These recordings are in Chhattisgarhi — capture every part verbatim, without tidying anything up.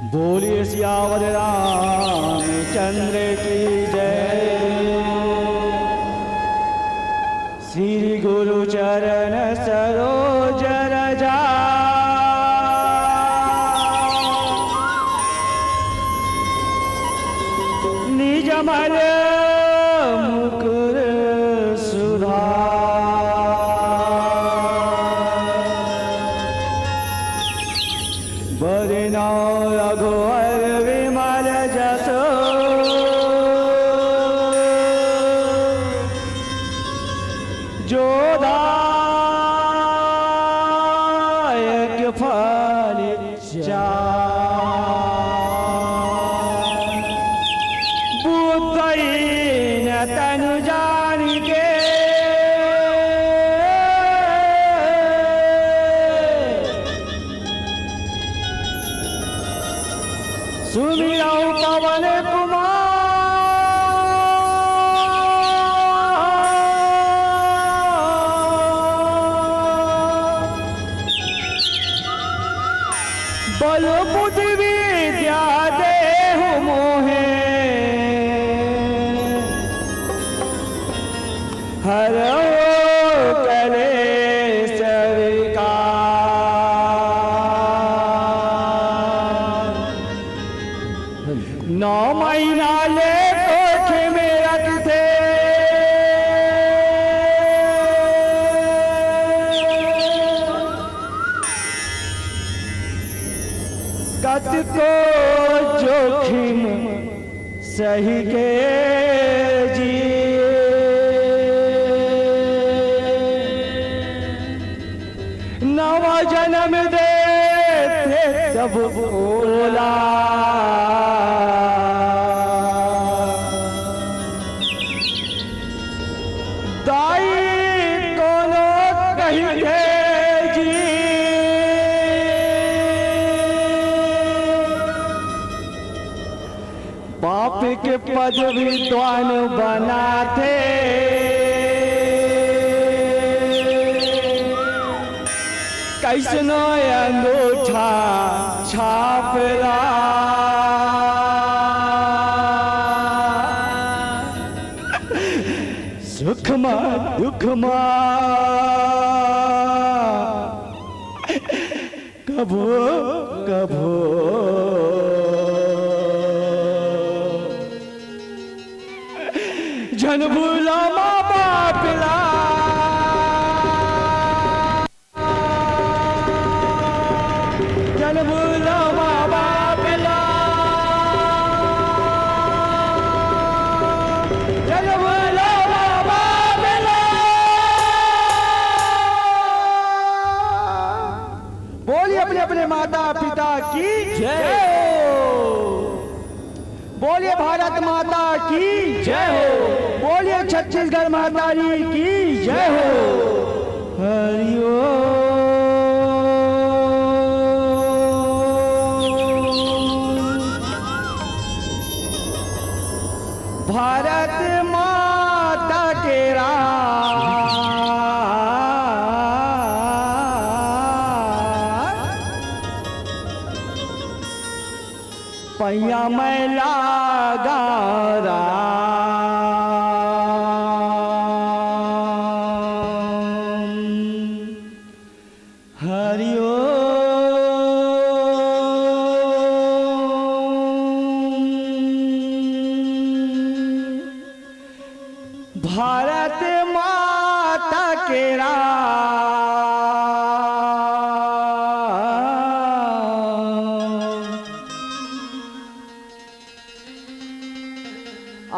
बोलिए सियावर रामचंद्र की जय। श्री गुरु चरण सरोज रजा, निजमल मुकुर सुधार। बरनौ रघुवर विमल जसु, जो दायक फल चारि। बुद्ध हीन तनु जानिके, सुमिरौ पवन कुमार। बल बुद्धि विद्या देहु मोहे, हरौ कलेस विकार। नौ महीना ले कोख में रखथे, कतको जोखिम सहिके जी। नवा जनम देथे तब ओला दाई कोनो कहिथे जी। बाप के पद विद्वान बनाथे, कइसनो अंगूठा छाप ला। सुख मा दुख मा कभो कभो झन भूला माँ बाप ला, झन भूला माँ बाप ला, झन भूला माँ बाप ला। बोलिए अपने अपने माता पिता की जय हो। बोलिए भारत माता की जय हो। बोलिए छत्तीसगढ़ महतारी की जय हो। हरि ओम। भारत माता के राज, पैया मैं लागा राम। हरि ओम। भारत माता के राम।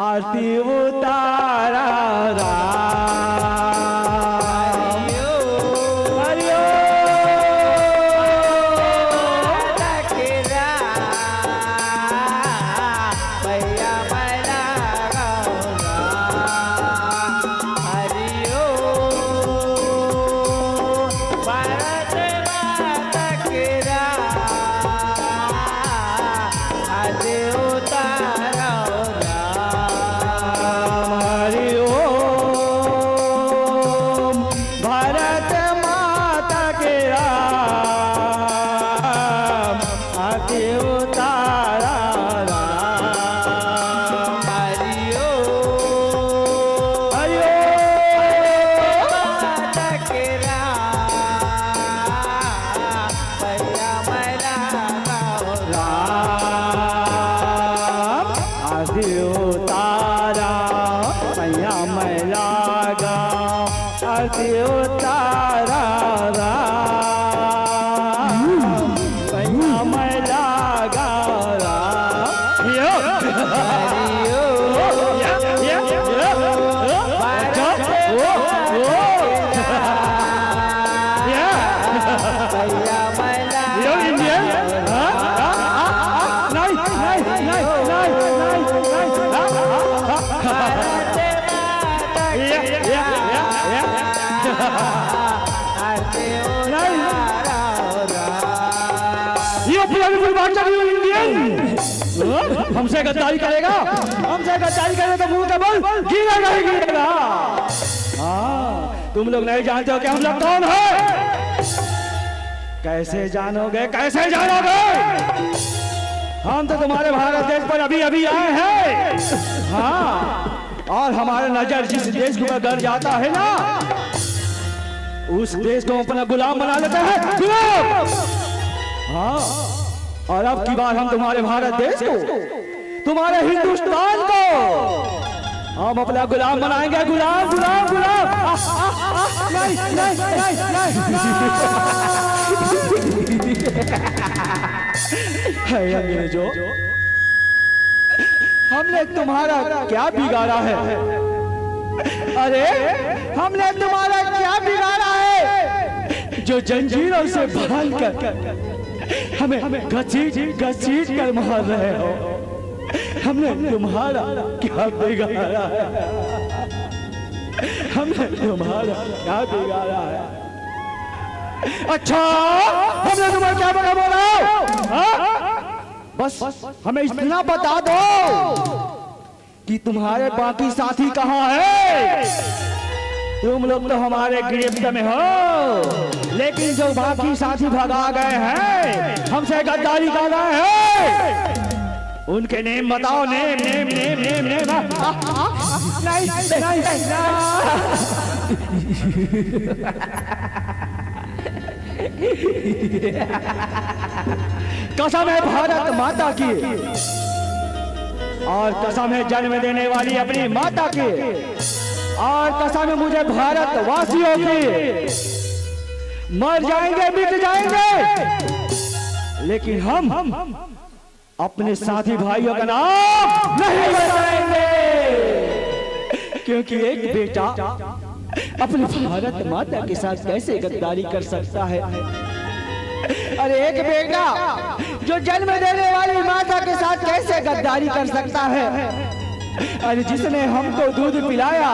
आरती उतार। या मैं लागा आरती उतारा राम, या मैं लागा राम। यो। यो। या, या, या, या। अच्छा। ओ, ओ। या। यो Indian। हाँ? हाँ? हाँ? हाँ? नहीं, नहीं, नहीं। हाँ? हाँ? हाँ? या, या, या, या। नहीं। यो पूरा भी पूर्वांचल, यो Indian। हमसे गद्दारी करेगा, हमसे गद्दारी करेगा तो मुंह के बल गिरा नहीं गिरेगा। हाँ, तुम लोग नहीं जानते हो कि हम लोग कौन हैं। कैसे जानोगे, कैसे जानोगे? हम तो तुम्हारे भारत देश पर अभी अभी आए हैं। हाँ, और हमारा नजर जिस देश के ऊपर गड़ जाता है ना, उस देश को अपना गुलाम बना लेता है, गुलाम। हाँ, और अब की बार हम तुम्हारे भारत देश को, तुम्हारे हिंदुस्तान को हम अपना गुलाम बनाएंगे, गुलाम, गुलाम, गुलाम। आ, आ, आ, नहीं, नहीं, नहीं, नहीं, नहीं। है अंग्रेजों, हमने तुम्हारा क्या बिगाड़ा है? अरे, हमने तुम्हारा क्या बिगाड़ा है जो जंजीरों से बांध कर हमें घसीट घसीट कर मार रहे हो? हमने तुम्हारा क्या बिगाड़ा है? हमने तुम्हारा क्या बिगाड़ा है? अच्छा, हमने तुम्हें क्या बड़ा बोला? हाँ? बस हमें इतना बता दो कि तुम्हारे बाकी साथी कहाँ है? तुम लोग तो हमारे गिरफ्त में हो, लेकिन जो बाकी साथी भगा गए हैं, हमसे गद्दारी कर रहे हैं, उनके नेम बताओ, नेम, नेम, नेम, नेम, नेम। आ, आ, आ, नहीं, नहीं, नहीं। कसम है भारत माता की, और कसम है जन्म देने वाली अपनी माता की, और कसम है मुझे भारतवासियों की। मर जाएंगे, मिट जाएंगे, लेकिन हम अपने साथी भाइयों का नाम नहीं बताएंगे, क्योंकि एक बेटा अपनी भारत माता के साथ कैसे गद्दारी कर सकता है? अरे, एक बेटा जो जन्म देने वाली माता के साथ कैसे गद्दारी कर सकता है? अरे, जिसने हमको दूध पिलाया,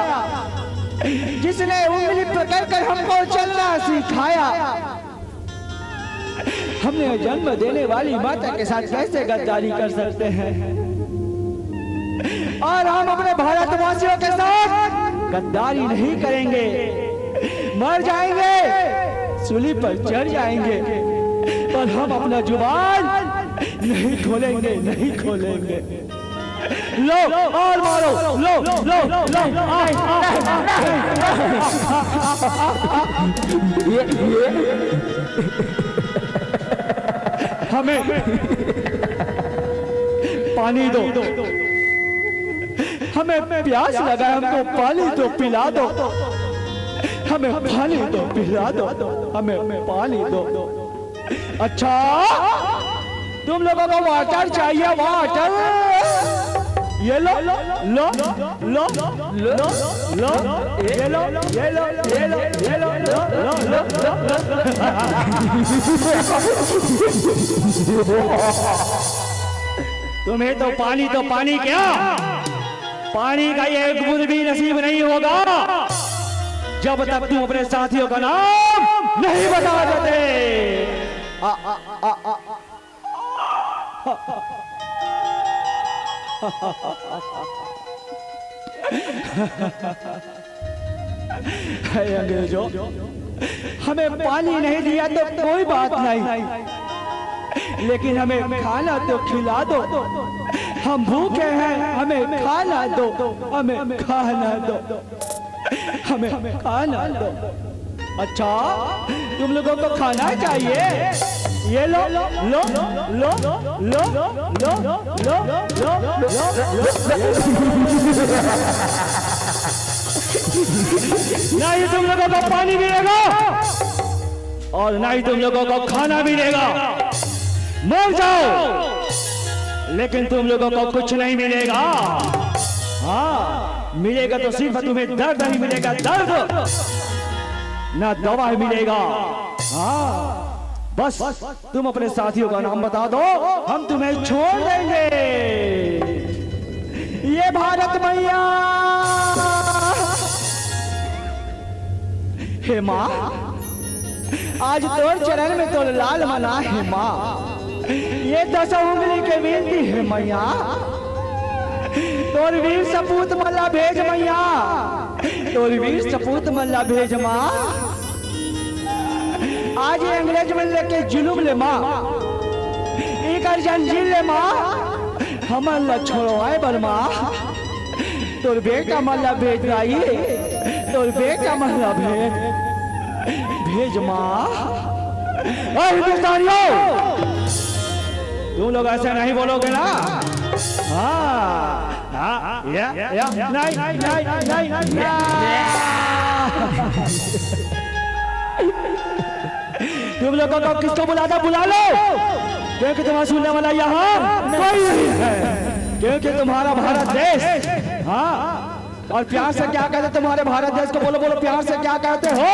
जिसने उंगली पकड़कर हमको चलना सिखाया, हमने जन्म देने वाली माता के साथ कैसे गद्दारी कर सकते हैं? और हम अपने भारतवासियों के साथ गद्दारी नहीं करेंगे। मर जाएंगे, सूली पर चढ़ जाएंगे, पर हम अपना जुबान नहीं खोलेंगे, नहीं खोलेंगे। लो और मारो, लो, लो, लो, आए, आए, आए। ये, ये। हमें पानी दो, हमें प्यास लगा है, हमको पानी दो, पिला दो, हमें पानी दो, पिला दो, हमें पानी दो। अच्छा, तुम लोगों को वाटर चाहिए, वाटर? ये लो, लो, लो, लो, लो, ये लो, ये लो, ये लो, ये लो, लो, लो, लो, लो, लो। तुम्हें तो पानी, तो पानी क्या, पानी का ये एक बूंद भी नसीब नहीं होगा जब तक तुम अपने साथियों का नाम नहीं बता देते। आ, आ, आ, आ, आ। हे अंग्रेजों, हमें पानी नहीं दिया तो कोई बात नहीं, लेकिन हमें खाना तो खिला दो। हम भूखे हैं, हमें खाना दो, हमें खाना दो, हमें खाना दो। अच्छा, तुम लोगों को खाना चाहिए? ये लो, लो, लो, लो, लो। लो, लो, लो, लो, लो, लो, लो। ना ही तुम लोगों को पानी मिलेगा और ना ही तुम लोगों को खाना मिलेगा। मर जाओ, लेकिन तुम लोगों को कुछ नहीं मिलेगा। हाँ, मिलेगा तो सिर्फ तुम्हें दर्द ही मिलेगा, दर्द, ना दवा ही मिलेगा। हाँ, बस तुम अपने साथियों का नाम बता दो, हम तुम्हें छोड़ देंगे। ये भारत मैया, हे माँ, आज तोर चरण में तोर लाल मना हे माँ। ये दस उंगली के विनती हे मैया, तोर वीर सपूत मन ला भेज मैया, तोर वीर सपूत मन ला भेज माँ। आज ये अंग्रेज मन लेके जुलुम ले माँ, एकर जंजीर ले माँ, हमन ला छोड़वाए बर माँ। तोर बेटा मन ला भेज दाई, तोर बेटा मन ला भेज, भेज माँ। ए हिंदुस्तानियों, तुम लोग ऐसे नहीं बोलोगे ना? हाँ, हाँ, या, या, नहीं, नहीं, नहीं, नहीं। तुम लोगों को किसको बुलाता, बुला लो, क्योंकि तुम्हारा सुनने वाला यहाँ कोई नहीं है, क्योंकि तुम्हारा भारत देश, हाँ, और प्यार से क्या कहते तुम्हारे भारत देश को? बोलो, बोलो, प्यार से क्या कहते हो?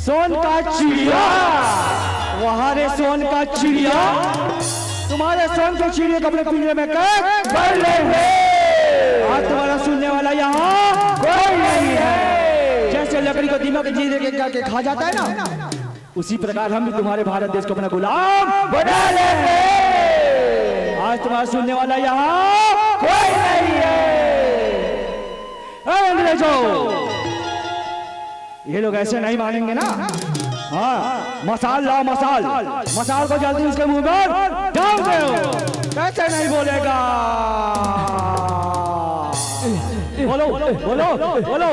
सोन का चिड़िया। वहां रे सोन का चिड़िया, तुम्हारे सोन के चिड़िया को अपने पिंजरे में कैद कर लेंगे। आज तुम्हारा सुनने वाला यहाँ कोई नहीं है। जैसे लकड़ी को दीमक धीरे के करके खा जाता है ना, उसी प्रकार हम भी तुम्हारे भारत देश को अपना गुलाम बना लेंगे। आज तुम्हारा सुनने वाला यहाँ कोई नहीं है। ए अंग्रेजों, ये लोग ऐसे नहीं मानेंगे ना। हाँ, मसाल लाओ, मसाल। मसाल को जल्दी उसके मुंह पर डाल दो। कैसे नहीं बोलेगा? बोलो, बोलो, बोलो।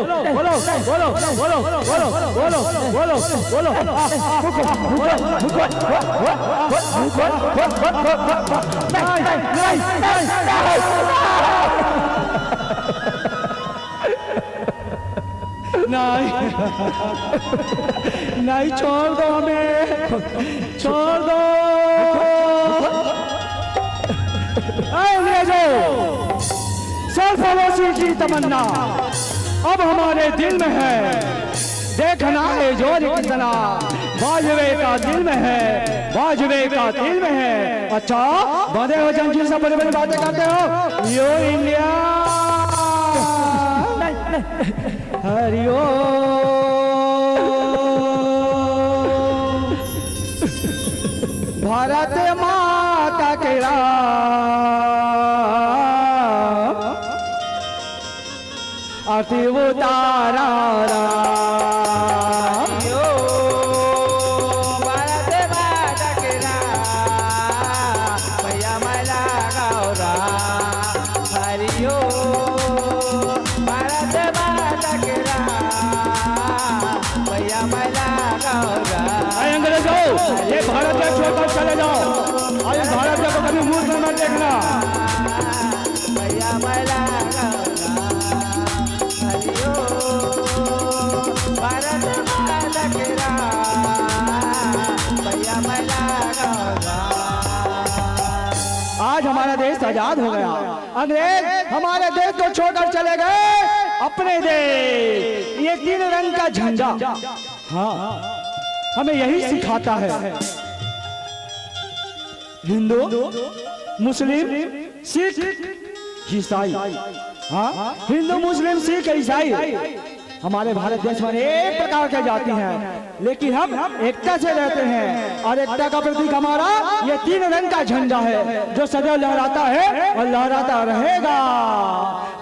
नहीं, नहीं, नहीं, नहीं। नहीं, नहीं, छोड़ दो हमें, छोड़ दो। ए अंग्रेजों, सरफरोशी की तमन्ना अब हमारे दिल में है। देखना है जोर कितना वाजपेयी का दिल में है, वाजपेयी का दिल में है। अच्छा, बंधे हो जंजीर से, बड़ी बड़ी बातें करते हो। यो इंडिया। हरिओम। भारत माता के राम, आरती उतारा राम। यो, भारत माता के राम, भैया मैं लगाओ राम। हरिओम, भारत माता के राम, भैया मैं लगाओ राम। अरे अंग्रेजों, ये भारत देश छोड़कर चले जाओ। अरे भारत देश को कभी मुंह से मत देखना। भैया मैं लगाओ राम। हरिओम, भारत माता के राम, भैया मैं लगाओ राम। आज हमारा देश आजाद हो गया। अंग्रेज हमारे देश को छोड़कर चले गए, अपने देश। ये तीन रंग का झंडा, हाँ, हमें यही सिखाता है। हिंदू, मुस्लिम, सिख, ईसाई। हाँ, हिंदू, मुस्लिम, सिख, ईसाई। हमारे भारत देश में अनेक प्रकार के जाति हैं, लेकिन हम एकता से रहते हैं और एकता का प्रतीक हमारा ये तीन रंग का झंडा है, जो सदैव लहराता है और लहराता रहेगा।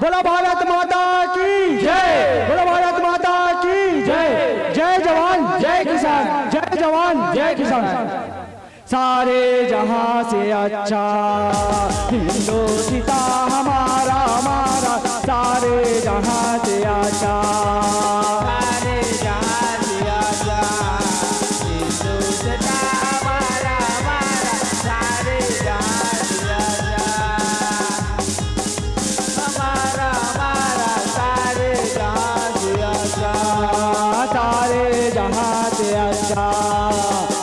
बोलो भारत माता की जय, बोलो भारत माता की जय। जय जवान, जय किसान, जय जवान, जय किसान। सारे जहां से अच्छा हिंदुस्तान हमारा, हमारा, सारे जहां से अच्छा। सारे जहां से अच्छा हिंदुस्तान हमारा, हमारा, सारे जहां से अच्छा। हमारा, हमारा, सारे जहां से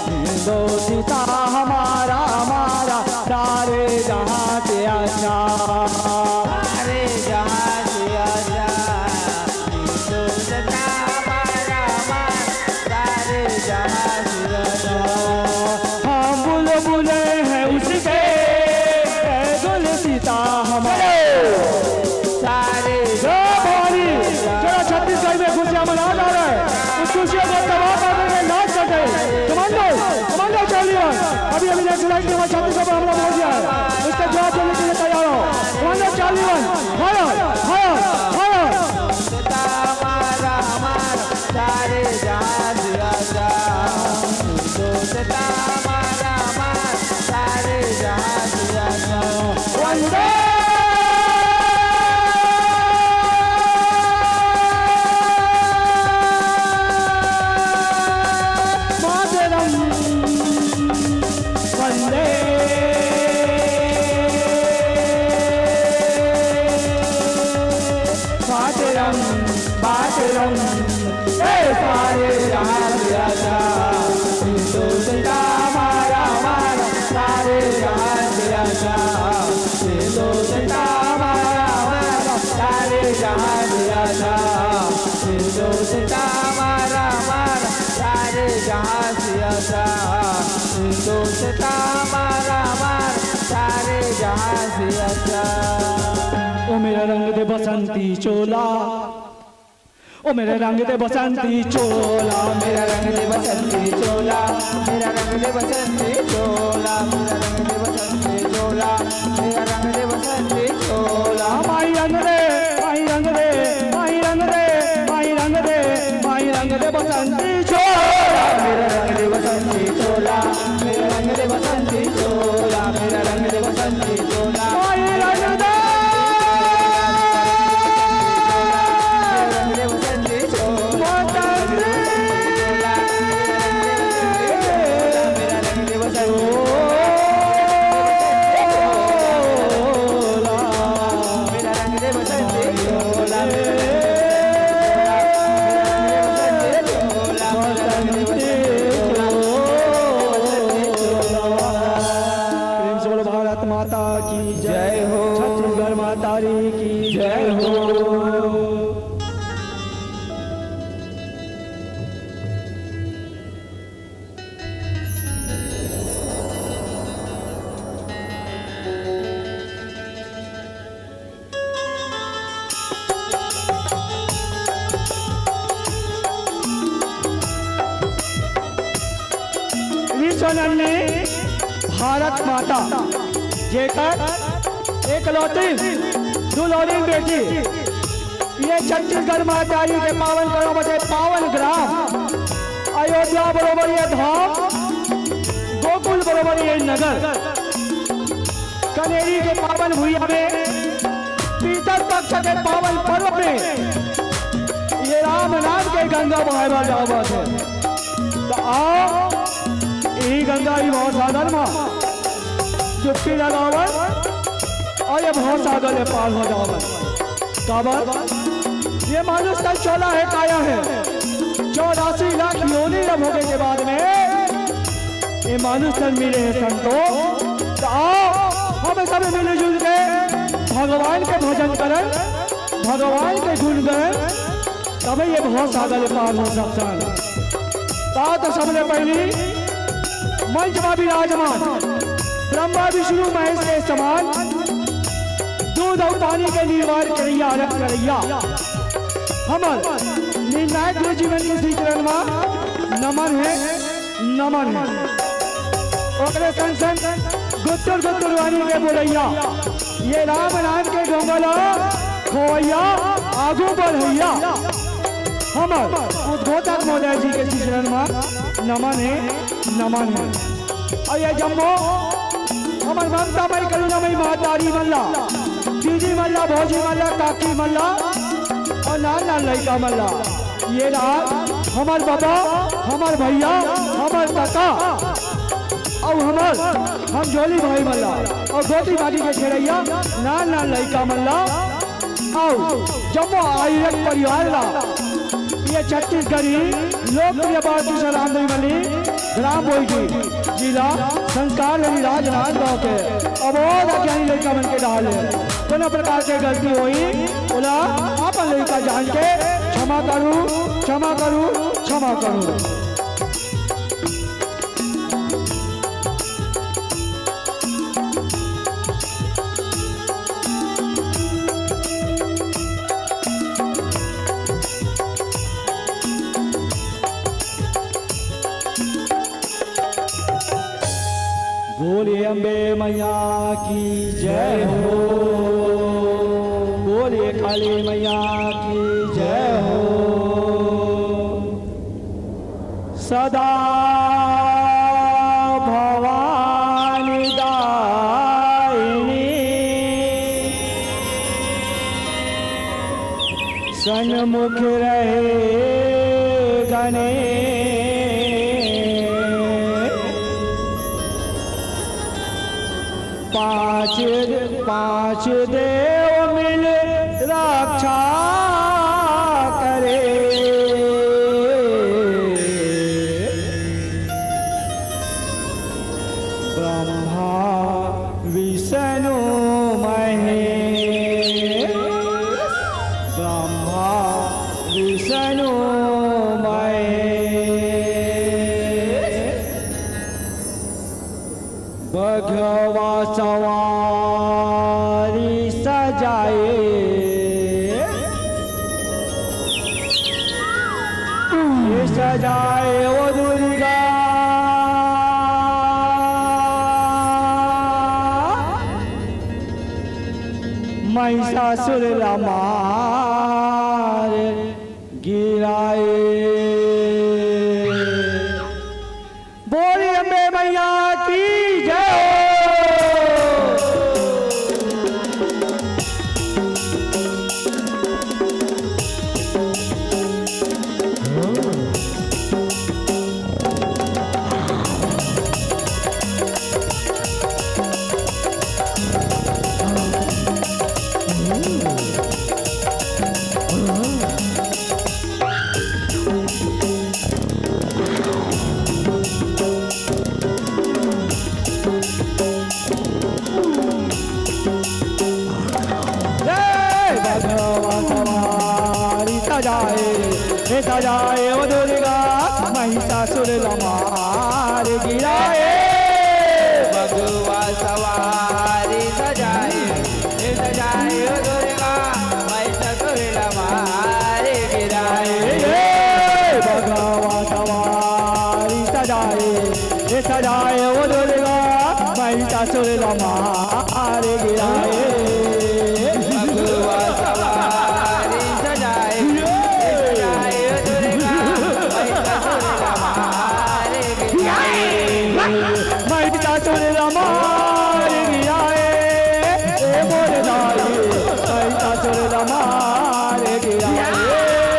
हिंदोसिता हमारा, हमारा सारे जहां से अच्छा। सारे जहां से अच्छा। हिंदोसिता हमारा, हमारा सारे जहां से अच्छा। हम बुलबुलें हैं उसके, ए गुलसिता हमारा। सारे जय भवानी। जरा छत्तीसगढ़ में खुशियां मनाया जा रहा है, उस खुशियों को तबाह कर देंगे, नाश कर देंगे। कमांडो, कमांडो चार्ली वन, अभी, अभी नेक्स्ट लाइन के बाद छत्तीसगढ़ पर हमला बोल दिया है, उसका जवाब देने के लिए तैयार हो। कमांडो चार्ली वन, फायर, फायर, फायर। हिंदोसिता हमारा, हमारा सारे जहां से अच्छा। हिंदोसिता हमारा, हमारा सारे जहां से अच्छा। वंदे मातरम, वंदे मातरम, मातरम। ए सारे जहां से अच्छा, हिंदोसिता हमारा, हमारा सारे जहां से अच्छा। हिंदोसिता हमारा, हमारा सारे जहां से अच्छा। हिंदोसिता हमारा, हमारा सारे जहां से अच्छा। हिंदोसिता हमारा, हमारा सारे जहां से अच्छा। ओ मेरा रंग दे बसंती चोला, ओ मेरा रंग दे बसंती चोला, मेरा रंग दे बसंती चोला, मेरा रंग दे बसंती चोला, मेरा रंग दे बसंती चोला, मेरा रंग दे बसंती चोला। माई रंग दे, माई रंग दे, माई रंग दे, माई रंग दे, माई रंग दे बसंती चोला, मेरा रंग दे बसंती चोला, मेरा रंग दे बसंती चोला, मेरा रंग दे बसंती चोला। माई रंग दे। प्रेम से बोलो भारत माता की जय हो। छत्तीसगढ़ माता री की जय हो। विश्वनंदिनी भारत माता, जेकर एकलौती दुलौरी बेटी, ये छत्तीसगढ़ महतारी के पावन करों में से पावन ग्राम अयोध्या बरोबर ये धाम, गोकुल बरोबर ये नगर, कनेरी के पावन भुइयां में, पीतल पक्ष के पावन पर्व में ये राम नाम के गंगा बहाए बर जावत हे। त आओ, इही गंगा ही भवसागर मा डुबकी लगावन अउ ये भवसागर ले पार हो जावन। काबर? ये मानुष तन चोला हे, काया हे। चौरासी लाख योनि ला भोगे के बाद में ये मानुष तन मिले हे संतो। त आओ, हम सब मिलजुल के भगवान के भजन करन, भगवान के गुण गए, तबे ये भवसागर ले पार हो सकथन। ता तो सबले पहिली मंच मा विराजमान ब्रह्मा विष्णु महेश के समान दूध अउ पानी के निर्वाण करइया, आनंद करइया हमर निर्णायक गुरु जी मन के श्री चरण मा नमन हे, नमन हे। ओकरे संग संग गुत्तुर गुत्तुर वाणी के बोलइया, ये राम नाम के डोंगा ला खोवइया, आगू बढ़इया, हमर उद्घोषक महोदय जी के श्री चरण मा नमन हे, नमन हे। अउ ये जम्मो हमर ममता मई, करुणा मई महतारी मन ला, दीदी मन ला, भौजी मन ला, काकी मन ला, अउ नान नान लइका मन ला, ये रात हमर बबा, हमर भइया, हमर कका अउ हमर हमझोली भाई मन ला अउ गोटी बाटी के खेलइया नान नान लइका मन ला अउ जम्मो आयोजक परिवार ला ये छत्तीसगढ़ी लोकप्रिय बाल किशोर रामदेव मनी, ग्राम बोईडी, जिला संस्कार हरि राजनांदगांव के अबोध अज्ञानी लइका मन के डाहर ले कोनो प्रकार के गलती होही, ओला अपन लइका जान के क्षमा करू, क्षमा करू, क्षमा करू। बोलिए अम्बे मैया की जय हो, बोलिए काली मैया की जय हो। सदा भवानी दायिनी, सन्मुख रहे गणेश। पांच, पांच देव मिल रक्षा करे। ब्रह्मा विष्णु महेश, ब्रह्मा विष्णु महेश। बघवा सवारी सजाए, ये सजाए ओ दुर्गा। महिषासुर ला मार गिराए। बोली अम्बे मैया की जय हो। जय भगवा सवारी सजाए, हे सजाए ओ दुर्गा, महिषासुर ला मार गिराए। भगवा सवारी सजाए, हे सजाए ओ दुर्गा, महिषासुर ला मार गिराए। हे भगवा सवारी सजाए, हे सजाए ओ दुर्गा, महिषासुर ला मार गिराए। भगवा सवारी सजाए, हे सजाए ओ दुर्गा, महिषासुर ला मार गिराए। महिषासुर ला मार गिराए, ए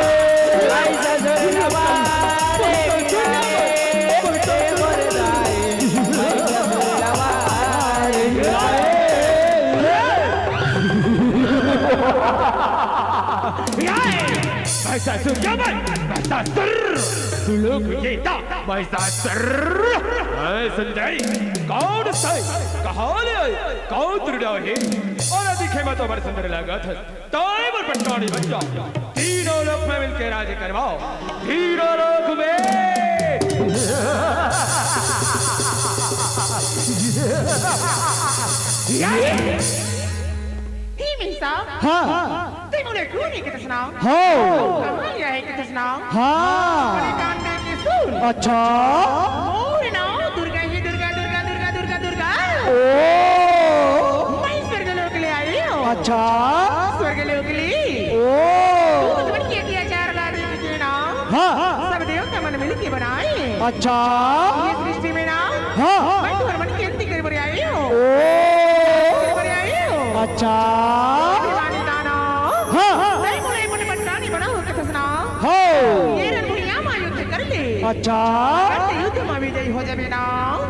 मोर दाई, महिषासुर ला मार गिराए। महिषासुर, क्या बात? महिषासुर, तू लोग ये था, महिषासुर। ए संजय, कौन सै? कहाँ ले आए? कौन दुर्गा है? और अधिक है, मैं तो बड़ सुंदर लगा था। ताई मोर पटरानी बन जाओ, तीनों लोक में मिलके राज करवाओ, तीनों लोक में। हे महिषासुर। हाँ। ते मोला कोन हे कथे सुनाव? हाँ। कहाँ ले आए कथे सुनाव? हाँ। अरे कान दे के सुन। अच्छा। मोर नाव दुर्गा हे, दुर्गा, दुर्गा, दुर्गा, दुर्गा, दुर्गा। ओ। मैं स्वर्ग लोक ले आई हूँ। अच्छा। स्वर्ग लोक ले। ओ। तू तो बन के अत्याचार ला दे के ना। हाँ। सब देवता मन मिल के बनाए। अच्छा। ये सृष्टि में ना। हाँ। मैं तो हर मन के अंत कर बरे आई हूँ। ओ। कर बरे आई हूँ। अच्छा। अभिमानी दानव। हाँ। मैं मोला अपन पटरानी बनाओ कथे सुनाव। हो। ये रणभूमिया मा युद्ध कर ले। अच्छा। करते युद्ध मा विजयी हो जाबे ना।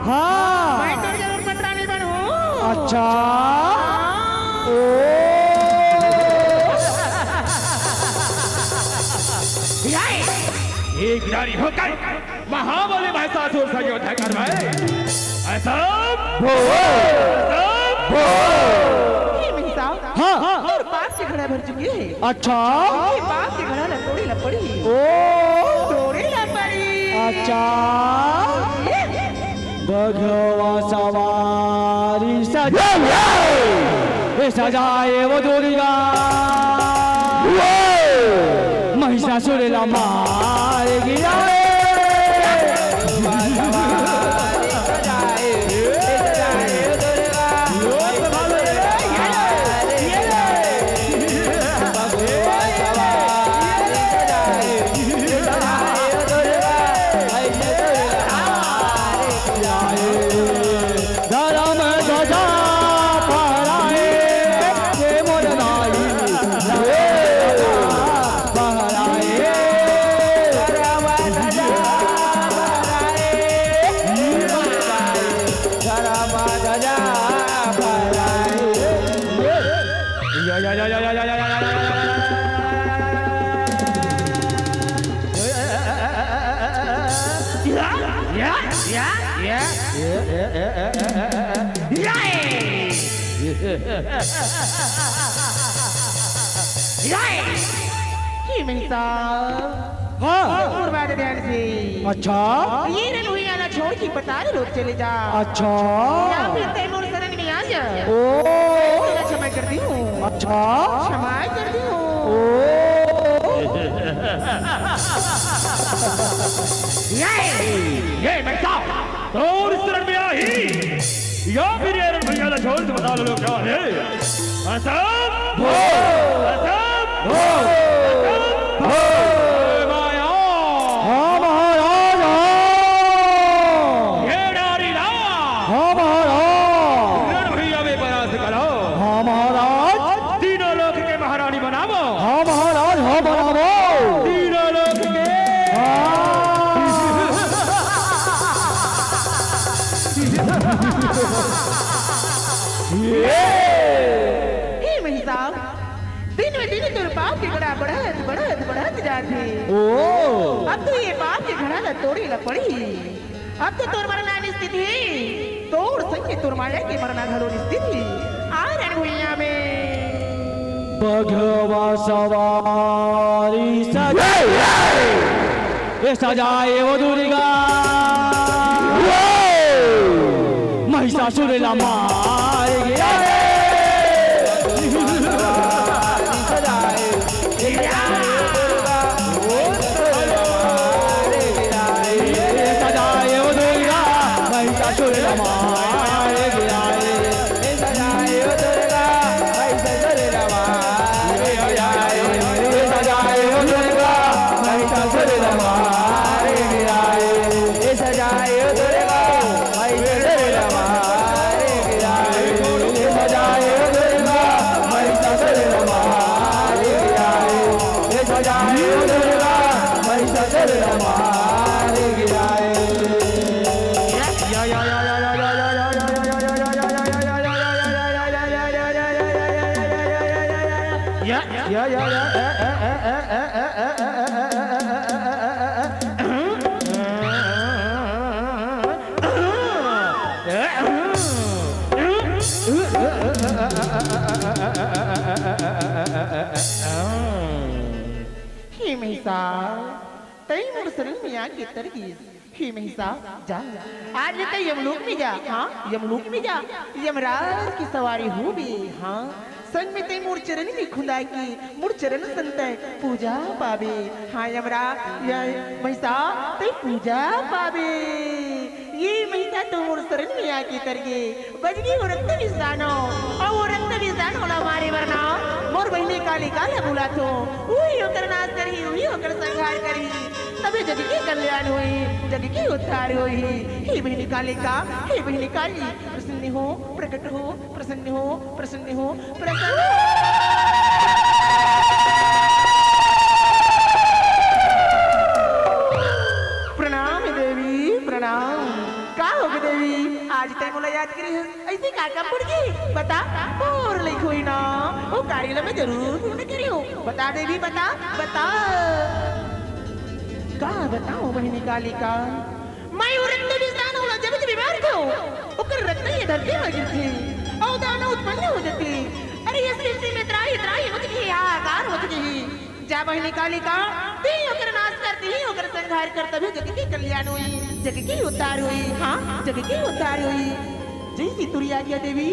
हाँ। मैं तोर जरूर पटरानी बनहूँ। अच्छा। हाँ। ओ। ये गिरधारी होकर महाबली महिषासुर से युद्ध करवाए। असंभव। हे महिषासुर, हाँ। तोर पाप के घड़ा भर चुके हे। अच्छा। ये पाप के घड़ा ला तोड़े ला पड़ी। ओ। तोड़े ला पड़ी। अच्छा। ये। बघवा सवारी सजाए, ए सजाए वो दुर्गा। महिषासुर ला मार गिराए। धर्म ध्वजा फहराए, ये मोर नाई। धर्म ध्वजा फहराए, धर्म ध्वजा फहराए, धर्म ध्वजा फहराए। या, या, या, या। या, या, या, या। या, ए। या, ए। या, ए। हे महिषासुर। हाँ। मोर बात ध्यान से। अच्छा। ये रण भुइयां ला छोड़ के पताल लोक चले जा। अच्छा। या फिर तैं मोर शरण में आ जा। ओ। मैं तेला क्षमा कर दिहूं। अच्छा। क्षमा कर दिहूं। ओ। ये, ये महिषासुर, तोर शरण में आही। या फिर ये रण भुइयां ला छोड़ के पताल लोक जाहूं। असंभव! असंभव! असंभव! माया! हाँ महाराज, हाँ। हे नारी ला! हाँ महाराज। रण भुइयां में परास्त करो। हाँ महाराज। तीनों लोक के महारानी बनावो। हाँ महाराज, हाँ बनावो। तीनों लोक के। हाँ। हे महिषासुर, दिन में दिन तोर पाप के घड़ा बढ़त, बढ़त, बढ़त जात हे। ओ। अब तो ये पाप के घड़ा ला तोड़े ला पड़ी। अब तो तोर मरना निश्चित हे, तोर संग तोर माया के मरना घलो निश्चित हे। आ रण भुइयां में। बघवा सवारी सजाए, ए सजाए वो दुर्गा। महिषासुर ला मार गिराए। ए सजाए वो दुर्गा, महिषासुर ला मार गिराए। ए सजाए वो दुर्गा, महिषासुर ला मार गिराए। ए सजाए वो दुर्गा, महिषासुर ला मार गिराए। ए सजाए वो दुर्गा, महिषासुर ला मार गिराए। ए सजाए वो दुर्गा, महिषासुर ला मार गिराए। ए सजाए वो दुर्गा, महिषासुर ला मार गिराए। हे महिषासुर, तैं मोर शरण में आके तर गिस। हे महिषासुर, जा, आज ले तैं यमलोक में जा, हाँ, यमलोक में जा, यमराज की सवारी होबे, हाँ, संग में तैं मोर चरण में खुंदा के, मोर चरण सन तैं पूजा पाबे, हाँ, यमराज, या महिषासुर, तैं पूजा पाबे। ये महिषासुर तो मोर शरण में आके तर गे, बजनी हो रक्त बिसानो, अउ वो रक्त बिसानो ला मारे बर ना, मोर बहिनी कालिका ला बुलाथों, उही ओकर नाश करही, उही ओकर संहार करही। तभे जग के कल्याण होही, जग के उद्धार होही। हे बहिनी कालिका, हे बहिनी काली, प्रसन्न हो, प्रकट हो, प्रसन्न हो, प्रसन्न हो, प्रसन्न हो। प्रणाम देवी, प्रणाम। का होगे देवी, आज तैं मोला याद करे हस? अइसे का काम पड़ गे? बता, मोर लइक होही ना, वो कार्य ला मैं जरूर पूर्ण करेंव। बता देवी, बता, बता। का बताओं बहिनी कालिका, मैं वो रक्त विषाणु ला जब जब मारथों, ओकर रक्त ये धरती म गिरथे, अउ दानव उत्पन्न हो जाथे। अरे, ये सृष्टि में त्राहि त्राहि मच गई, हाहाकार मच गई। जा बहिनी कालिका, तैं ओकर नाश कर, तैं ओकर संहार कर, तभे जग के कल्याण होई, जग के उद्धार होई, हाँ, जग के उद्धार होई। जैसी तुरी आज्ञा देवी,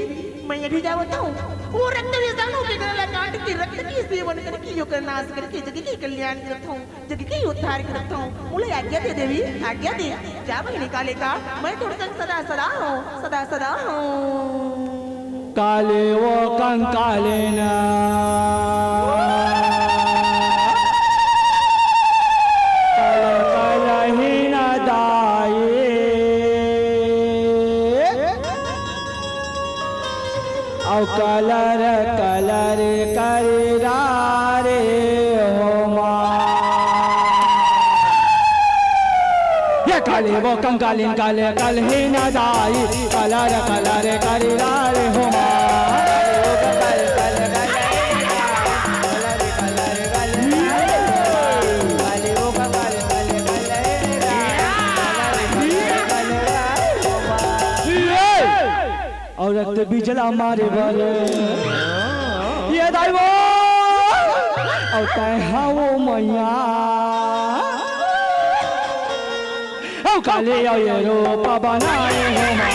मैं अभी जावत हूँ। वो रक्त विषाणु के गला काट के रक्त के सेवन करके ओकर नाश करके जग के कल्याण करत हूँ, जग के उद्धार करत हूँ। मोला आज्ञा दे देवी, आज्ञा दे। जा बहिनी कालिका, मैं तोर संग सदा सदा हूँ, सदा सदा हूँ। काले वो कंकालेन कल कलहिन दाई। अउ कलर कलर करिरा रे होमा। ये काले वो कंकालिन कल कलहिन दाई, कलर कलर करिरा रे होमा। अउ रक्त बीज ला मारे बर ये दाई वो, अउ तैं हा वो मैया, अउ काले अउ ये रूप बनाए हो माँ।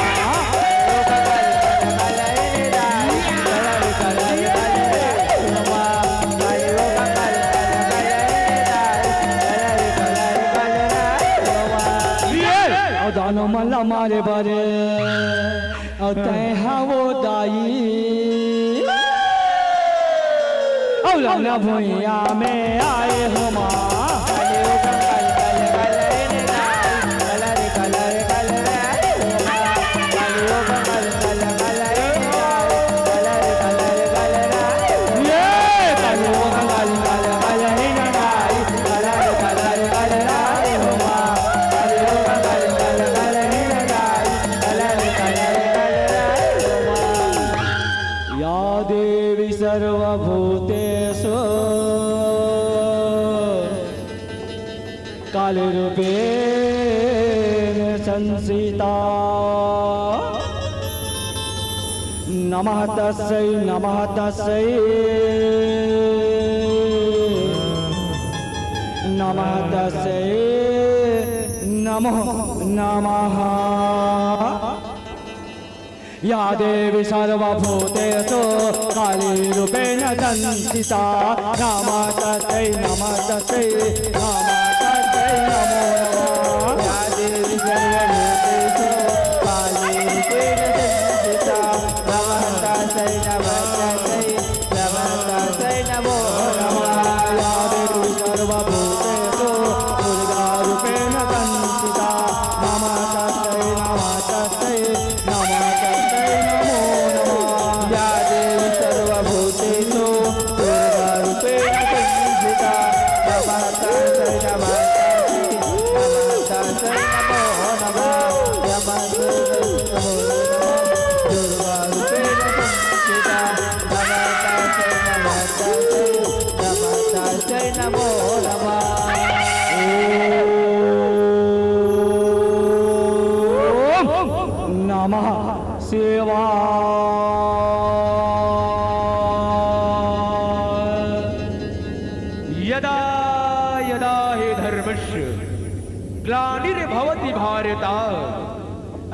ये अउ दानव मन ला मारे बर अउ तैं हा वो दाई, अउ लंगना भुइयां में आए हो माँ। या देवी सर्वभूतेषु कालरूपेण संस्थिता। नमः तस्यै, नमः तस्यै, नमः तस्यै, नमो नमः। या देवी सर्वभूतेषु कालीरूपेण संस्थिता। नमः तस्यै, नमः तस्यै, नमः तस्यै, नमो नमः। या देवी सर्वभूतेषु कालीरूपेण संस्थिता। नमः तस्यै, नमः तस्यै, नमः तस्यै, नमो नमः। या देवी सर्वभूतेषु दुर्गारूपेण संस्थिता। नमः तस्यै, नमः तस्यै, नमः तस्यै, नमो नमः। या देवी सर्वभूतेषु दुर्गारूपेण संस्थिता। नमः तस्यै, नमः तस्यै, नमः तस्यै, नमो नमः। नमः तस्यै, नमो नमः। दुर्गारूपेण संस्थिता। नमः तस्यै, नमः तस्यै, नमः तस्यै, नमो नमः। ॐ नमः शिवाय। यदा यदा हि धर्मस्य ग्लानिर्भवति भारत,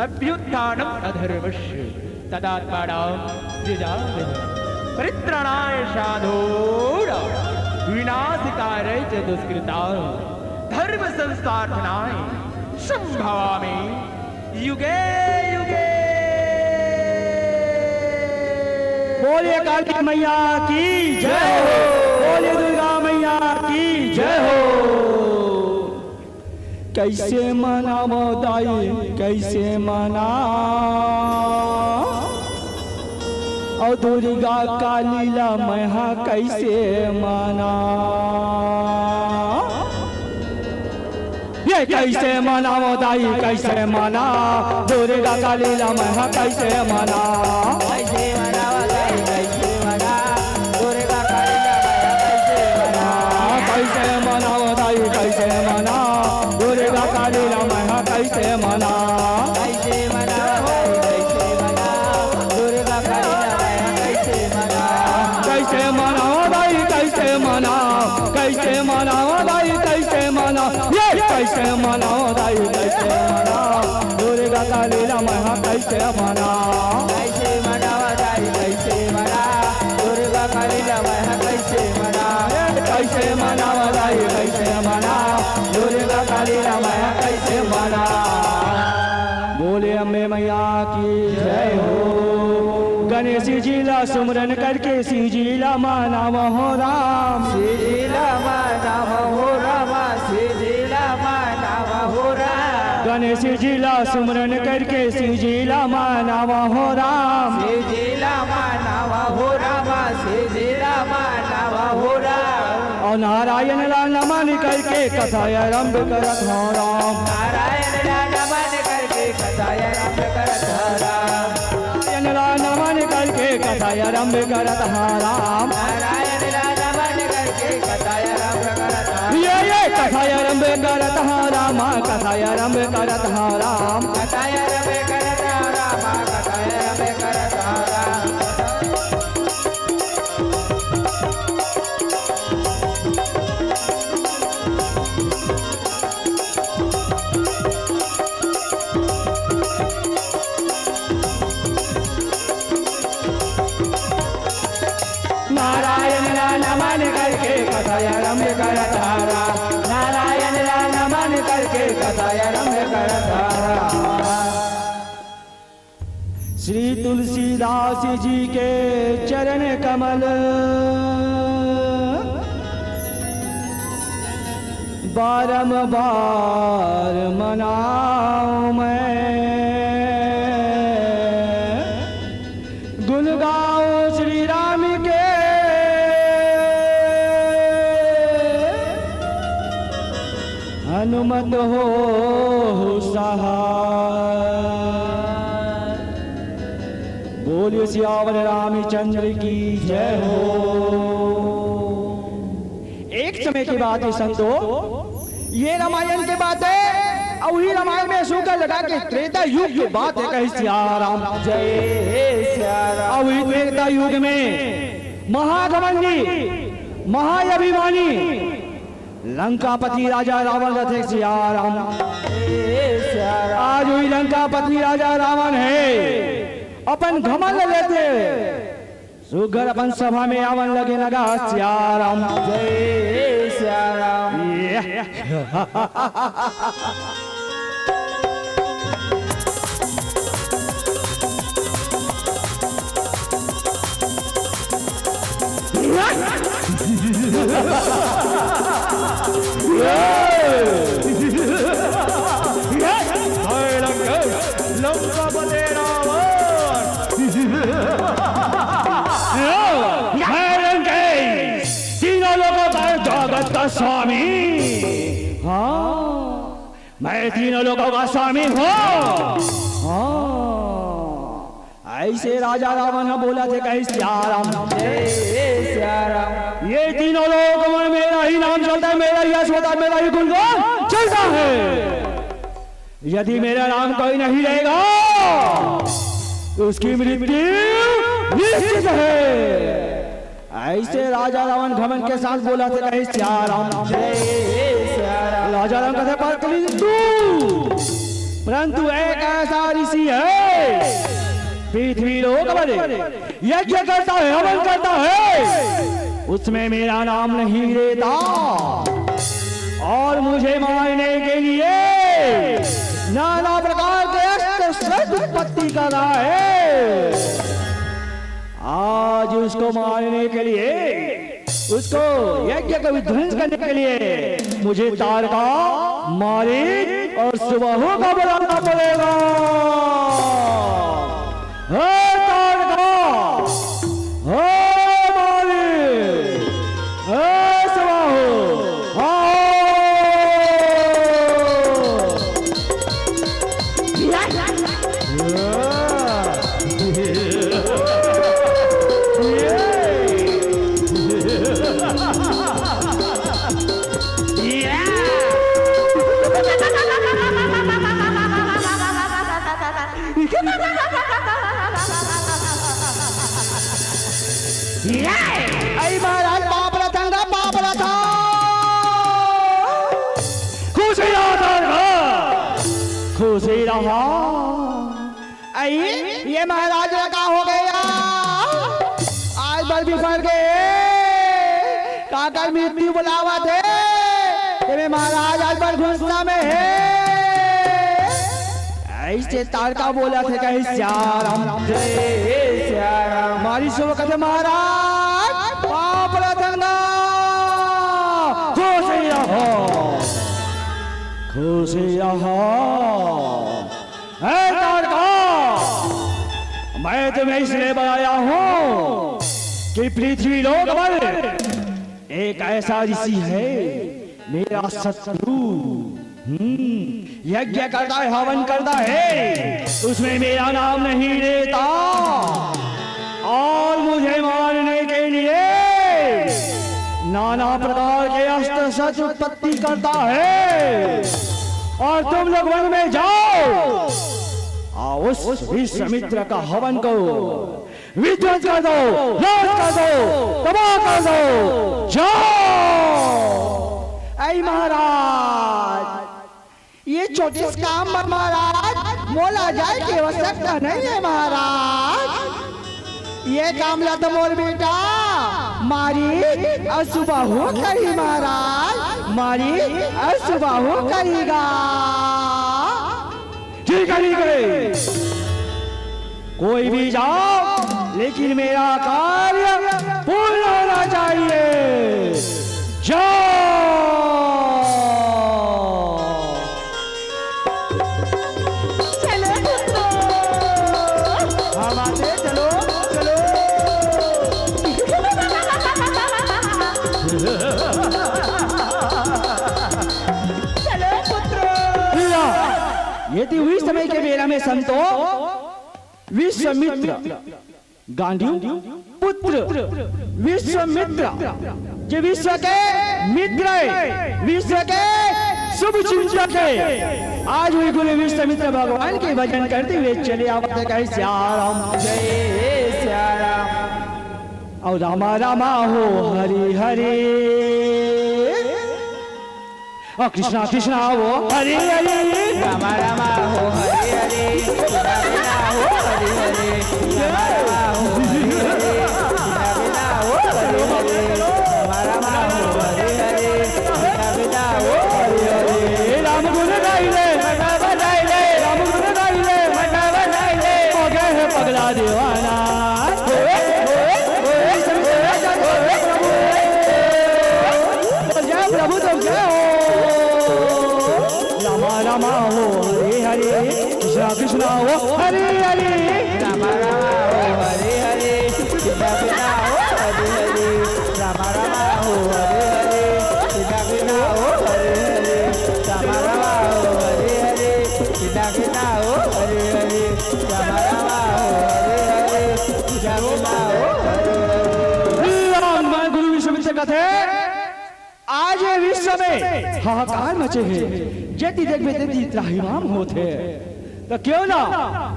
अभ्युत्थानम् अधर्मस्य तदात्मानं सृजाम्यहम्। परित्राणाय साधूनां विनाशकाय च दुष्कृताम्। धर्म संस्थापनाय सम्भवामि युगे युगे। बोलिए काली मैया की जय हो, बोलिए दुर्गा मैया की जय हो। कइसे मनावंव दाई, कइसे मनावंव? अउ दुर्गा काली ला मैं हा कइसे मनावंव? ये कइसे मनावंव दाई, कइसे मनावंव? दुर्गा काली ला मैं हा कइसे मनावंव? कइसे मनावंव दाई, कइसे मनावंव? दुर्गा काली ला मैं हा कइसे मनावंव? कइसे मनावंव दाई, कइसे मनावंव? कैसे मनाओ, कैसे मनाओ दाई, कैसे मनाओ, दुर्गा काली ला मैं कैसे मनाओ, कैसे मनाओ दाई, कैसे मनाओ, कैसे मनाओ दाई, कैसे मनाओ, ये कैसे मनाओ दाई, कैसे मनाओ, दुर्गा काली ला मैं कैसे मनाओ। कैसे मनावा दाई, कैसे मना, दुर्गा काली ला मैं कैसे मना, कैसे मनावा दाई, कैसे मना, दुर्गा काली ला मैं कैसे मना। बोले अम्बे मैया की जय हो। गणेश जी ला सुमरन करके शिव जी ला मनावा हो राम। शिव जी ला मनावा हो राम, शिव जी ला मनावा हो राम। गणेश जी ला सुमरन करके शिव जी ला मनावा हो राम। शिव जी ला मनावा हो राम, शिव जी ला मनावा हो राम। और नारायण ला नमन करके कथा आरंभ करत हो राम। नारायण ला नमन करके कथा आरंभ करत हो राम। नारायण ला नमन करके कथा आरंभ करत हो राम। नारायण ला नमन करके कथा आरंभ करत हो। ये, ये कथा आरंभ करत हो राम, कथा आरंभ करत हो राम। कथा आरंभ करत हो राम, कथा आरंभ करत हो राम। नारायण ला नमन करके कथा आरंभ करत हो राम। नारायण ला नमन करके कथा आरंभ करत हो राम। श्री तुलसीदास जी के चरण कमल बारंबार मनाऊं मैं, गुण गाऊं श्री राम के, हनुमत हो सहाय। बोलिए सियावर रामचंद्र की जय हो। एक समय की बात है संतो, ये रामायण के बात है, और वही रामायण में अशोक लगा के त्रेता युग की बात है, कही सिया राम। जय सिया राम। और वही त्रेता युग में महाघमंडी, महाअभिमानी लंकापति राजा रावण रथे सिया राम। ए सिया राम। आज वही लंकापति राजा रावण है, अपन घमंड लेते हुए सुघर अपन सभा में आवन लगे लगा सिया राम। जय सिया राम। ये। हाय लंकेश, लंकापति रावण। हाय लंकेश, तीनों लोकों का, जगत का स्वामी। हाँ, मैं तीनों लोकों का स्वामी हूँ। हाँ। ऐसे राजा रावण ह बोलथे, कही सिया राम। जय सिया राम। ये तीनों लोक में मेरा ही नाम चलता है, मेरा ही यश होता है, मेरा ही गुणगान चलता है। यदि मेरा नाम कोई नहीं लेगा, तो उसकी मृत्यु निश्चित है। ऐसे राजा रावण घमंड के साथ बोलथे, कही सिया राम। जय सिया राम। राजा राम कथे, परंतु, परंतु एक ऐसा ऋषि है, पृथ्वी लोक पर यज्ञ करता है, हवन करता है, उसमें मेरा नाम नहीं लेता और मुझे मारने के लिए नाना प्रकार के अस्त्र शस्त्र उत्पत्ति कर रहा है। आज उसको मारने के लिए, उसको यज्ञ को विध्वंस करने के लिए मुझे ताड़का, मारीच और सुबाहु का बुलाना पड़ेगा। हे ताड़का, हे मारीच, हे सुबाहु, आओ। हाँ। अई, ये महाराज ला का हो गया? आज बर बिफर गे। काकर मृत्यु बुलावत हे। तेमे महाराज आज बर गुस्सा में हे। अइसे तारका बोलत हे, कहे, "सियाराम।" जय सियाराम। मारी सो कथे, "महाराज, पाँव परत हन गा। खुश रहो, खुश रहो।" हे तारका, मैं तुम्हें इसलिए बुलाया हूँ कि पृथ्वी लोक पर एक ऐसा ऋषि है, मेरा शत्रु। हम्म, यज्ञ करता है, हवन करता है, उसमें मेरा नाम नहीं लेता। और मुझे मारने के लिए नाना प्रकार के अस्त्र शस्त्र उत्पत्ति करता है। और तुम लोग वन में जाओ और उस विश्वामित्र का हवन करो, विध्वंस कर दो, नाश कर दो, तबाह कर दो, जाओ। ऐ महाराज, ये छोटे से काम बर महाराज, मोला जाए के आवश्यकता नहीं है महाराज। ये काम ला तो मोर बेटा मारी अउ सुबाहु करी महाराज, मारी अउ सुबाहु करी गा। ठीक है, ठीक है। कोई भी जाओ, लेकिन मेरा कार्य पूर्ण होना चाहिए। जाओ। चलो पुत्रो। हाँ माते, चलो, चलो। चलो पुत्रो। यदि उही समय के बेरा में संतो विश्वामित्र, गांडीव पुत्र विश्वामित्र, जे विश्व के मित्र हे, विश्व के शुभ चिंतक हे, आज भी गुरु विश्वामित्र भगवान के भजन करते हुए चले आवत हे, कहे, "सियाराम, जय सियाराम।" अउ रामा रामा हो हरि हरि। ओ कृष्णा कृष्णा हो हरि हरि। रामा रामा हो हरि हरि। कृष्णा कृष्णा हो हरि हरि। रामा रामा हो हरि हरि। कृष्णा कृष्णा हो हरि हरि। रामा रामा हो हरि हरि। कृष्णा कृष्णा हो हरि हरि। राम गुण गाई ले, राम गुण गाई ले, राम गुण गाई ले, हो गए हैं पगला दीवाना। जय प्रभु, तो जय हो। रामा रामा हो हरे हरे, कृष्णा कृष्णा हो हरे हरे। रामा रामा हो हरे हरे, कृष्णा कृष्णा हो हरे हरे। रामा रामा हो हरे हरे, कृष्णा कृष्णा हो हरे हरे। रामा रामा हो हरे हरे, कृष्णा कृष्णा हो हरे हरे। रामा रामा हो हरे हरे, कृष्णा कृष्णा हो हरे हरे। राम गुरु विश्वामित्र कथे, आज ये विश्व में हाहाकार मचे हे, जेती देखबे तेती त्राहिमाम होत हे। त क्यों ना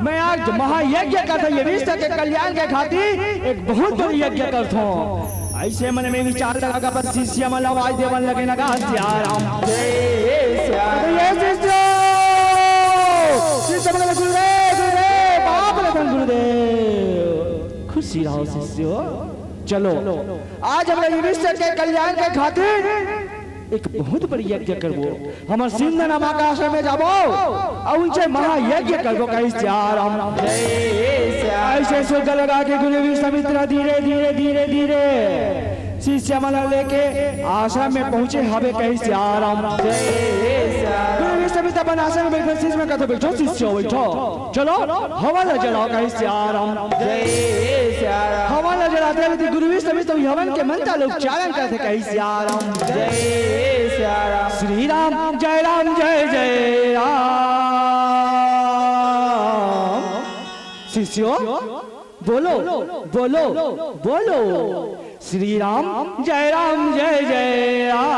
मैं आज महायज्ञ करथों, ये विश्व के कल्याण के खातिर एक बहुत बड़ी यज्ञ करथों। अइसे मन में विचार लगा के अपन शिष्य मन ला आवाज देवन लगे ना, कहे, "सियाराम।" जय सिया। तो ये शिष्य, शिष्य मन गुरुदेव, गुरुदेव, बाप रतन गुरुदेव, खुशी रहो शिष्य। चलो, आज हमन ये विश्व के कल्याण के खातिर एक बहुत बड़ी यज्ञ करबो। हमन सिंध नामक आश्रम में जाबो अउ उनसे महायज्ञ करबो, कहे, "सियाराम।" जय सिया। अइसे सुर लगा के गुरु विश्वामित्र धीरे, धीरे, धीरे, धीरे शिष्य मन ला लेके आश्रम में पहुंचे हवे, कहे, "सियाराम।" जय सिया। गुरु विश्वामित्र अपन आश्रम में बैठे, शिष्य मन कथे, "बैठो शिष्य, बैठो।" चलो, हवन ला जलाओ, कहे, "सियाराम।" जय सियाराम। हवन ला जलाते रहते गुरु विश्वामित्र हवन के मंत्र ला उच्चारण करथे, कहे, "सियाराम।" जय सियाराम। श्री राम, जय राम, जय जय राम। शिष्यो, बोलो, बोलो, बोलो। श्री राम, जय राम, जय जय राम।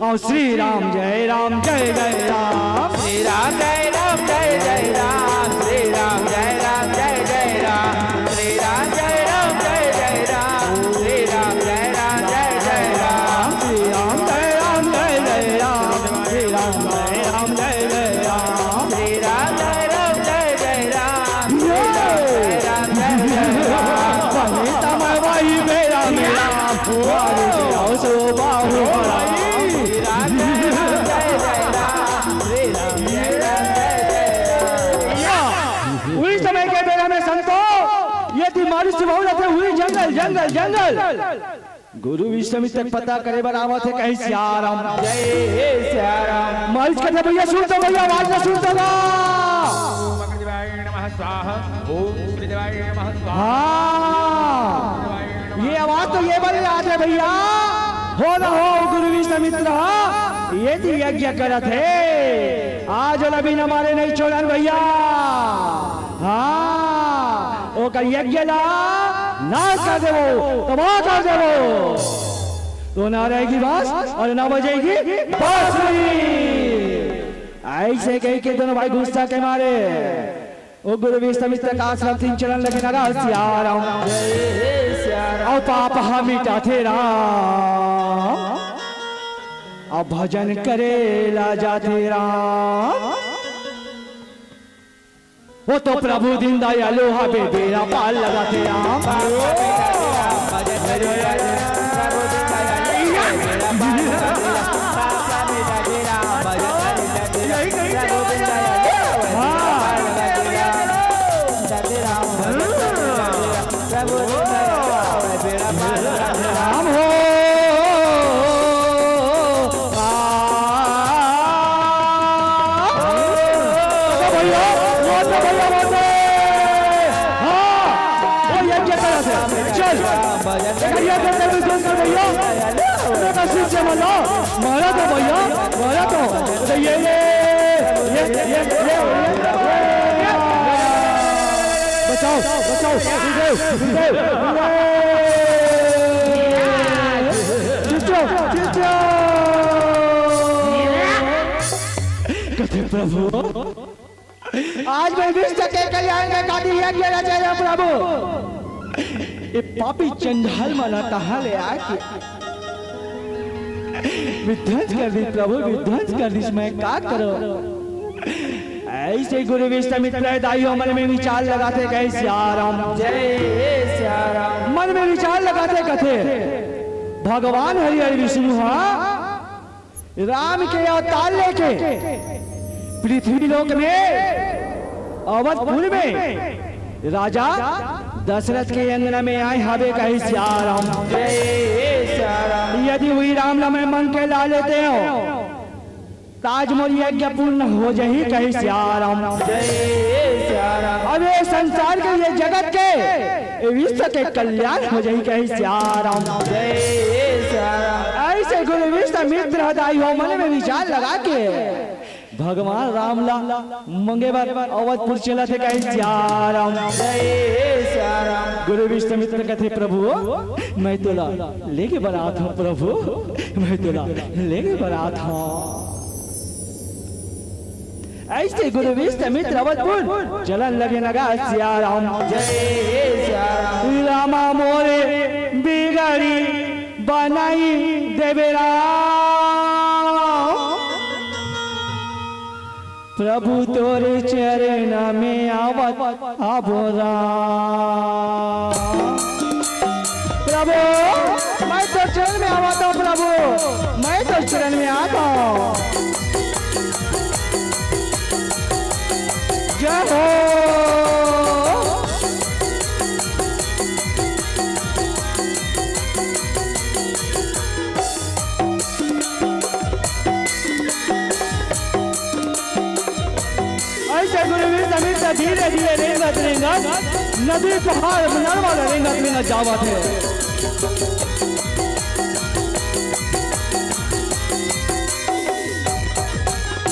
और श्री राम, जय राम, जय जय राम। श्री राम, जय राम, जय जय राम। श्री राम, जय राम, जय जय राम। श्री राम, जय राम, जय जय राम। श्री राम, जय राम, जय जय राम। श्री राम, जय राम, जय जय राम। श्री राम, उही समय के बेरा में संतो, ये ती मारिच बहुत रथे, उही जंगल, जंगल, जंगल। गुरु विश्वामित्र पता करे बर आवत हे, कहे, "सियाराम।" जय हे सियाराम। मारिच कथे, "भैया सुन तो, भैया आवाज ला सुन तो गा।" ओम अग्निदेवाय नमः स्वाहा, ओम सूर्यदेवाय नमः स्वाहा। हाँ, ये आवाज तो ये बन रहा था भैया, हो ना हो गुरु विश्वामित्र, हाँ, ये ती यज्ञ करत हे, आज ओला बिना मारे नहीं छोड़न भैया। हाँ, ओकर यज्ञ ला नाश कर देबो, तबाह कर देबो। तो ना रहेगी बांस और ना बजेगी बांसुरी। ऐसे कह के दोनों भाई गुस्सा के मारे ओ गुरु विश्वामित्र का आश्रम तीन चरण लगे लगा, सियाराम। जय सियाराम। और पाप हा मिटाथे राम, अब भजन करे ला जाथे राम। वो तो प्रभु दीनदयालु हवे, बेड़ा पार लगाथे राम। यही कहीं से आ रहा है। हाँ। राम हो। आ। तो भैया, वो तो भैया, वो तो। हाँ, वो यज्ञ करा थे। चल। एक यज्ञ कर दे, सुन कर भैया। मेरा शिष्य बनो। मारा तो भैया, मारा तो। तो ये, ये, ये, ये, ये। बचाओ, बचाओ, विजय, विजय, विजय। जीत जाओ, जीत जाओ। कथे प्रभु, आज मैं विश्व के कल्याण के खातिर यज्ञ रचे हंव प्रभु। ये पापी चंडाल मन ह कहाँ ले आके विध्वंस कर दिस प्रभु, विध्वंस कर दिस, मैं का करों? ऐसे गुरु विश्वामित्र दाई हो मन में विचार लगाथे, कहे, "सियाराम।" जय सियाराम। मन में विचार लगाथे, कथे, "भगवान हरि हरि विष्णु हा राम के अवतार लेके पृथ्वी लोक में अवधपुर में राजा दशरथ के अंगना में आए हवे, कहे, 'सियाराम, जय सियाराम। यदि उही राम ला मैं मंग के ला लेते हंव, त आज मोर यज्ञ पूर्ण हो जाही, कहे, 'सियाराम, जय सियाराम। अब ये संसार के, ये जगत के, ये विश्व के कल्याण हो जाही, कहे, 'सियाराम, जय सियाराम।' ऐसे गुरु विश्वामित्र ह दाई हो मन में विचार लगा के भगवान राम ला मंगे बर अवधपुर चलत हे, कहे, "सियाराम, जय सियाराम।" गुरु विश्वामित्र कथे, "प्रभु, मैं तोला लेगे बर आत हंव, प्रभु, मैं तोला लेगे बर आत हंव।" ऐसे गुरु विश्वामित्र अवधपुर चलन लगे लगा, "सियाराम, जय सियाराम।" रामा मोरे बिगड़ी बनाई देबे राम। प्रभु तोरे चरण में आवत आबो राम। प्रभु, मैं तोर चरण में आवत हंव प्रभु, मैं तोर चरण में आवत हंव। जय हो। ऐसे गुरु विश्वामित्र धीरे धीरे रेंगत रेंगत नदी पहाड़ नरवा ल रेंगत रेंगत जावत हे।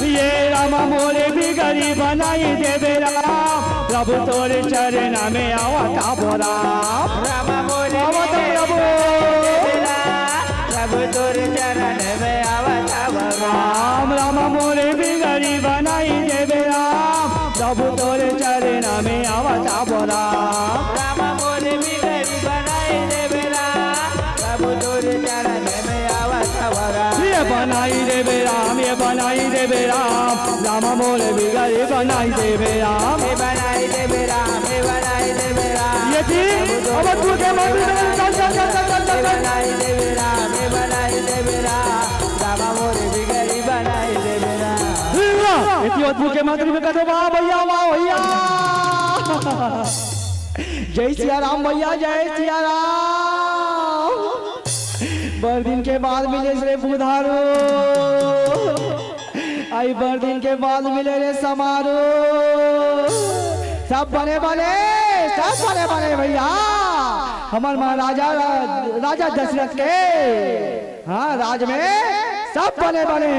ये राम मोरे बिगड़ी बनाई देबे राम, प्रभु तोरे चरण में आवत आबो राम। राम मोरे आवत बिगड़ी प्रभु। प्रभु तोरे चरण में आवत आबो राम। राम मोरे बिगड़ी बनाई देबे राम, प्रभु तोरे चरण में आवत आबो राम। राम मोरे बिगड़ी बनाई देबे राम, प्रभु तोरे चरण में आवत आबो राम। ये बनाई देबे राम, ये बनाई देबे राम, राम मोरे बिगड़ी बनाई देबे राम। ये बनाई देबे राम, ये बनाई देबे राम। ये अवधपुर के मंत्री बने, चल, चल, चल। बनाई देबे राम, बनाई देबे राम, रामा मोरे बिगड़ी बनाई देबे राम। एती अवधपुर के मंत्री में कथे, वाह भैया, वाह भैया। जय सिया राम भैया, जय सिया राम। बड़ दिन के बाद मिले रे बुधारू। आई बड़ दिन के बाद मिले रे समारू। सब बने बने, सब बने बने भैया। हमर महाराजा, राजा दशरथ के, हाँ, राज में सब बने बने।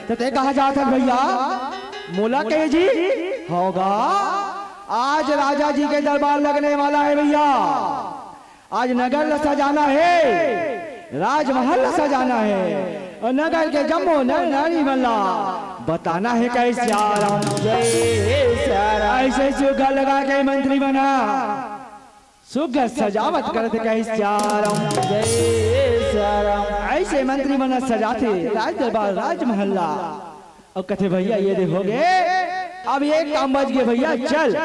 तो ते कहाँ जात हस भैया? मोला कहे जी होगा। आज राजा जी के दरबार लगने वाला है भैया। आज नगर ल सजाना है, राजमहल ल सजाना है, अउ नगर के जम्मो नर नारी मन ला बताना है, कहे सिया राम। जय सिया राम। अइसे सुग्घर लगा के मंत्री मन ह सुग्घर सजावट करत हे, कहे सिया राम। जय सिया राम। अइसे मंत्री मन ह सजाथे राज दरबार राजमहल ला। अउ कथे, "भैया, ये दे हो गे, अब एक काम बच गे भैया, चल।"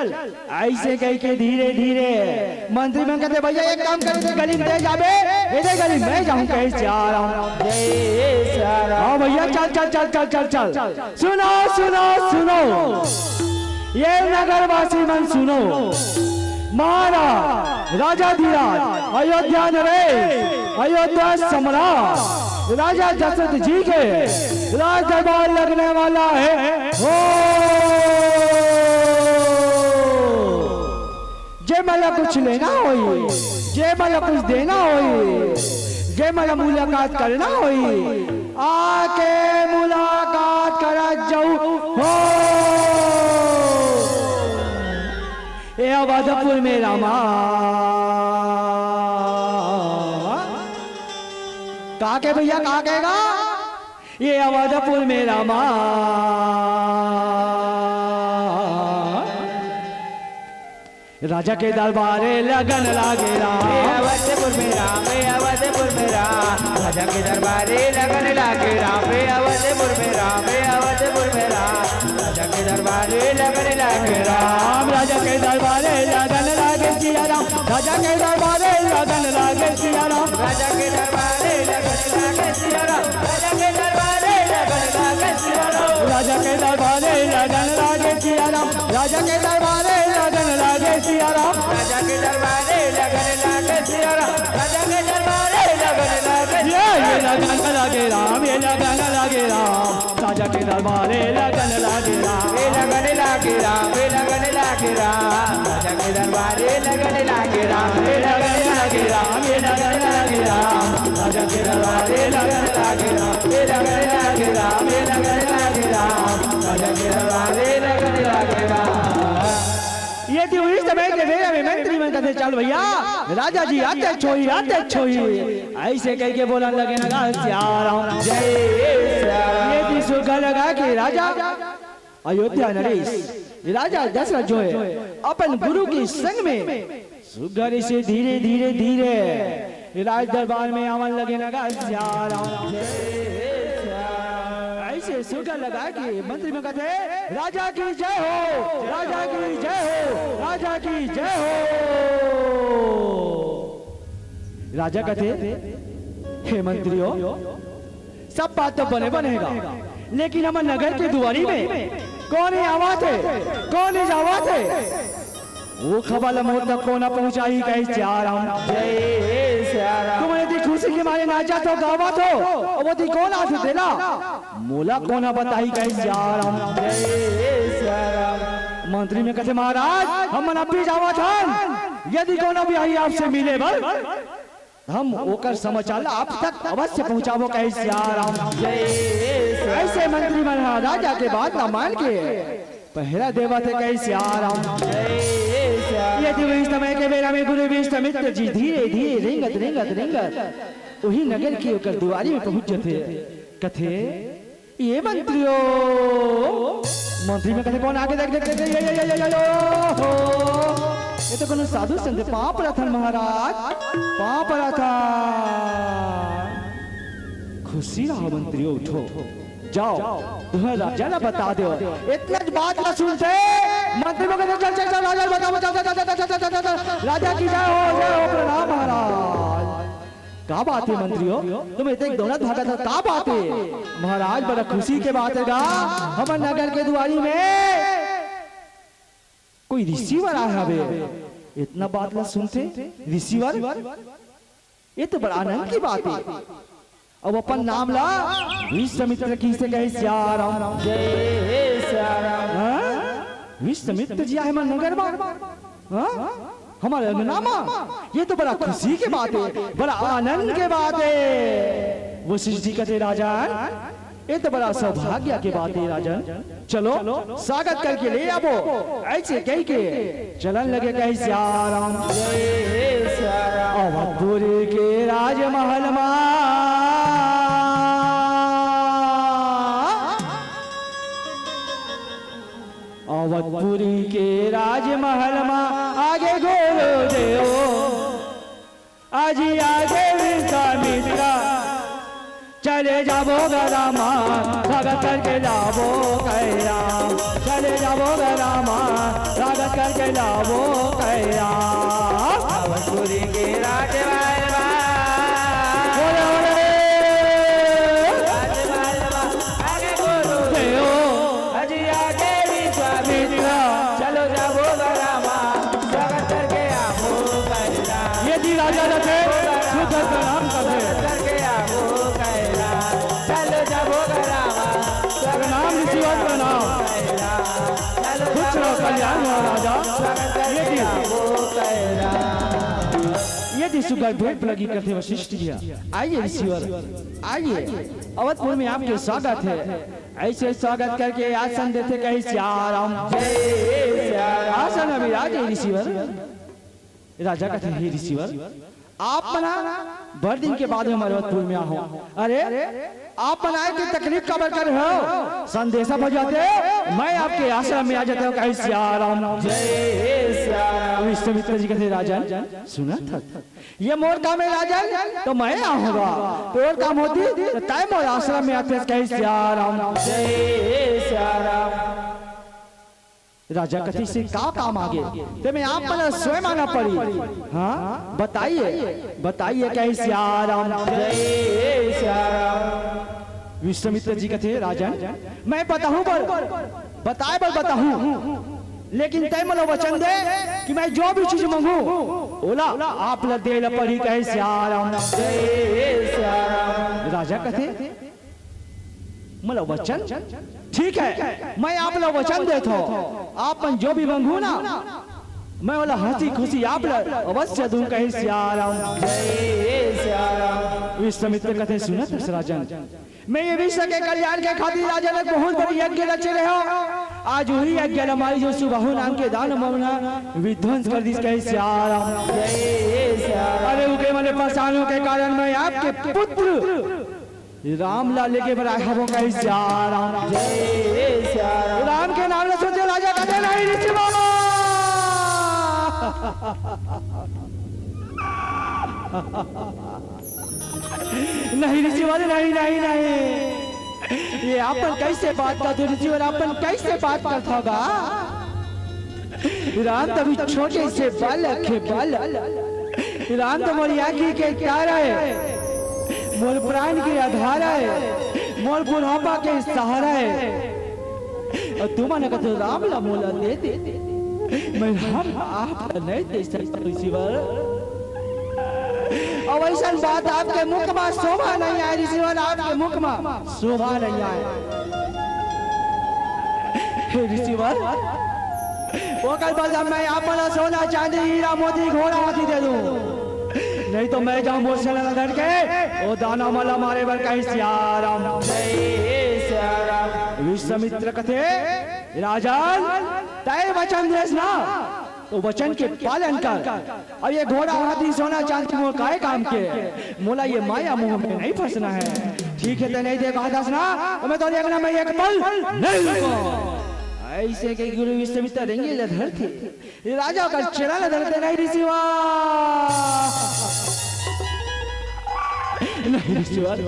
अइसे कहिके धीरे धीरे मंत्री मन कथे, "भैया, एक काम कर, एदे गली में ते जाबे, एदे गली में मैं जाहूँ," कहे सिया राम। जय सिया राम। हाँ भैया, चल, चल, चल। सुनो, सुनो, सुनो, ये नगरवासी मन सुनो, महाराज, राजाधिराज, अयोध्या नरेश, अयोध्या सम्राट, राजा दशरथ जी के राज दरबार लगने वाला है। हो, जे मन ला कुछ लेना होही, जे मन ला कुछ देना होही, जे मन ला मुलाकात करना होही, आके मुलाकात करत जाहू। हो, ए अवधपुर में रामा। का के भैया, का के गा? ए अवधपुर में रामा। राजा के दरबारे लगन लागे राम। ए अवधपुर में राम, ए अवधपुर में राम, राजा के दरबारे लगन लागे राम। ए अवधपुर में राम, ए अवधपुर में राम, राजा के दरबारे लगन लागे राम। राजा के दरबारे लगन लागे सिया राम, राजा के दरबारे लगन लागे सिया राम। राजा के दरबारे लगन लागे सिया राम, राजा के दरबारे लगन लागे सिया राम। राजा के दरबारे लगन लागे सिया राम, राजा के दरबारे लगन लागे सिया राम। राजा के दरबारे लगन लागे सिया राम, राजा के दरबारे लगन लागे सिया राम। ये लगन लागे राम, ये लगन लागे राम, राजा के दरबारे लगन लागे राम। ए लगन लागे राम, ए लगन लागे राम, राजा के दरबारे लगन लागे राम। ए लगन लागे राम, ए लगन लागे राम, राजा के दरबारे लगन लागे राम। ए लगन लागे राम, ए लगन लागे राम, राजा के दरबारे लगन लागे राम। ये थी उही समय के बेरा में मंत्री मन कथे, "चल भैया, राजा जी आतेच होही, आतेच होही।" अइसे कहिके बोलन लगे न गा, "सिया राम।" जय सिया राम। ये थी सुग्घर लगा के राजा अयोध्या नरेश, राजा दशरथ जो है, अपन गुरु के संग में सुग्घर से धीरे, धीरे, धीरे राज दरबार में आवन लगे न गा, "सिया राम।" अइसे सुग्घर लगा के मंत्री मन कथे, "राजा की जय हो, राजा की जय हो, राजा की जय हो।" राजा कथे, "हे मंत्रियों, सब बात तो बने बने हे गा, लेकिन हमर नगर के दुआरी में कोन ही आवत हे, कोन ही जावत हे?" "ओ खबर ल मोर तक कोन ह पहुंचाही?" कहे सिया राम। जय सिया राम। तुमन एती खुशी के मारे नाचत हो, गावत हो, अउ ओती कोन आथे तेला मोला कोन ह बताही? कहे सिया राम। जय सिया राम। मंत्री मन कथे, "महाराज, हमन अभी जावत हन, यदि कोनो भी आही आपसे मिले बर, हम ओकर समाचार ला आप तक अवश्य पहुंचाबो," कहे सिया राम। जय सिया राम। अइसे मंत्री मन ह राजा के बात ला मान के पहरा देवत हे, कहे सिया राम। जय सिया राम। ये थी उही समय के बेरा में गुरु विश्वामित्र जी धीरे धीरे रेंगत, रेंगत, रेंगत उही नगर के ओकर दुआरी में पहुंच जथे। कथे, "ये मंत्रियों।" मंत्री मन कथे, "कोन आगे?" देख, देख, देख, ये, ये, ये, ये, ये, ओ हो। ये तो कोनो साधु संत, पांव परत हन महाराज, पांव परत हन। खुशी रहो मंत्रियों, उठो, जाओ, तुंहर राजा ला बता देवो। एतनच बात ला सुनते मंत्री लोग के चल, चल, चल, राजा बताओ, चल, चल, चल, राजा की जय हो, जय हो, प्रणाम महाराज। का बात हे मंत्री हो, तुम इतने दौड़त भागत हो, का बात हे? महाराज, बड़ा खुशी के बात हे गा, हमर नगर के दुआरी में कोई ऋषिवर आए हवे। इतना बात ला सुनते ऋषिवर, ये तो बड़ा आनंद की बात हे। अब अपन नाम ला विश्वामित्र जी से कहे, सियाराम। जय हे सियाराम। हाँ? विश्वामित्र जी आए हमर नगर मा, हाँ? हमर अंगना मा, ये तो बड़ा खुशी के बात हे, बड़ा आनंद के बात हे। वशिष्ठ जी कथे, राजन, ये तो बड़ा सौभाग्य के बात हे राजन, चलो स्वागत करके ले आबो। ऐसे कह के चलन लगे, कहे, सियाराम। जय हे सियाराम। अवधपुरी के राजमहल मा, अवधपुरी के राजमहल मा आगे गुरुदेव, अजी आगे विश्वामित्र, चले जाबो गा रामा, स्वागत करके लाबो कहे राम। चले जाबो गा रामा, स्वागत करके लाबो कहे राम। अवधपुरी के राजमहल मा। बोले, बोले। राजमहल मा, आगे गुरुदेव। अजी आगे विश्वामित्र, चलो जाबो गा रामा, स्वागत करके आबो कहे राम। ये जी राजा रथे, सुंदर प्रणाम करथे। स्वागत करके आबो कहे राम, चलो जाबो गा रामा, स्वागत प्रणाम ऋषिवर, प्रणाम। कहे राम, चलो खुश रहो, जाबो कल्याण हो राजा। स्वागत ये करके जी। आबो कहे राम। ये जी सुघर भेंट लगी करथे वशिष्ठ जी। आइए ऋषिवर, आइए, अवधपुर में आपके स्वागत हे। ऐसे स्वागत करके आसन देथे, कहे, सियाराम। जय सियाराम। आसन में विराजे ऋषिवर। राजा कथे, हे ऋषिवर, आप मन बड़ दिन के बाद में हमर अवधपुर में आए हो। अरे, आप मन आए के तकलीफ काबर करे हो? संदेशा पहुंचाते, मैं आपके आश्रम में आ जाता हूँ, कहे, सियाराम। जय सियाराम। विश्वामित्र जी कथे, राजन, सुनत हस, ये मोर काम हे राजन, त मैं आहूं गा। तोर काम होतिस त तैं मोर आश्रम में आतेस, कहे, सियाराम। जय सियाराम। राजा कथे, से का काम आगे, तेमे आप मन ला स्वयं आना पड़ही। हाँ, बताइए, बताइए, कहे, सियाराम। जय सियाराम। विश्वामित्र जी कथे, राजन, मैं बताहूं बर, बताए बर बताहूं, लेकिन तैं मोला वचन दे कि मैं जो भी चीज मांगूं, ओला आप ला दे ला पड़ही, कहे, सियाराम। जय सियाराम। राजा कथे, मोला वचन, ठीक हे, मैं आप ला वचन देत हंव, आप मन जो भी मांगहू ना, मैं ओला हंसी खुशी आप ला अवश्य दूं, कहे, सियाराम। जय सियाराम। विश्वामित्र कथे, सुनत हस राजन, मैं ये विश्व के कल्याण के खातिर राजन एक बहुत बड़ी यज्ञ रचे रहेंव। आज उही यज्ञ ला मारी जो सुबाहु नाम के दानव मन विध्वंस कर दिस, कहे, सियाराम। जय सियाराम। अरे, उके मन परेशान होए के कारण मैं आपके पुत्र राम ला लेके बर आए हवंव, कहे, सियाराम। जय सियाराम। राम के नाम ला सुनते राजा कथे, नहीं ऋषिवर। नहीं ऋषिवर, नहीं, नहीं, नहीं। ये आप मन कइसे बात करथव ऋषिवर, आप मन कइसे बात करथव गा? राम तो अभी छोटे से बालक हे, बालक। राम तो मोर आँखी के तारा हे, मोर प्राण के आधार हे, मोर बुढ़ापा के सहारा हे। अउ तुमन कथव राम ला मोला दे दे, मैं राम ला आप ला नहीं दे सकता ऋषिवर। अउ अइसन बात आपके मुख मा शोभा नहीं आए ऋषिवर, आपके मुख मा शोभा नहीं आए। हे ऋषिवर, ओकर बदला मैं आप मन ला सोना, चांदी, हीरा, मोती, घोड़ा, हाथी दे दूं। नहीं तो मैं जाऊं मोर सेना ला धर के, ओ दानव मन ला मारे बर, कहे सियाराम। जय सियाराम। विश्वामित्र कथे, राजन, तय वचन देस ना, तो वचन के पालन कर। अब ये घोड़ा, हाथी, सोना, चांदी मोर काय काम के? मोला ये माया मोह में नहीं फंसना है। ठीक है, तय नहीं दे कहा दस ना, तो मैं तो एक ना, मैं एक पल नहीं रुकूं। अइसे कहि गुरु विश्वामित्र रेंगे ल धरथे। ये राजा ओकर चेला ल धरथे, नहीं ऋषिवर। नहीं ऋषिवर,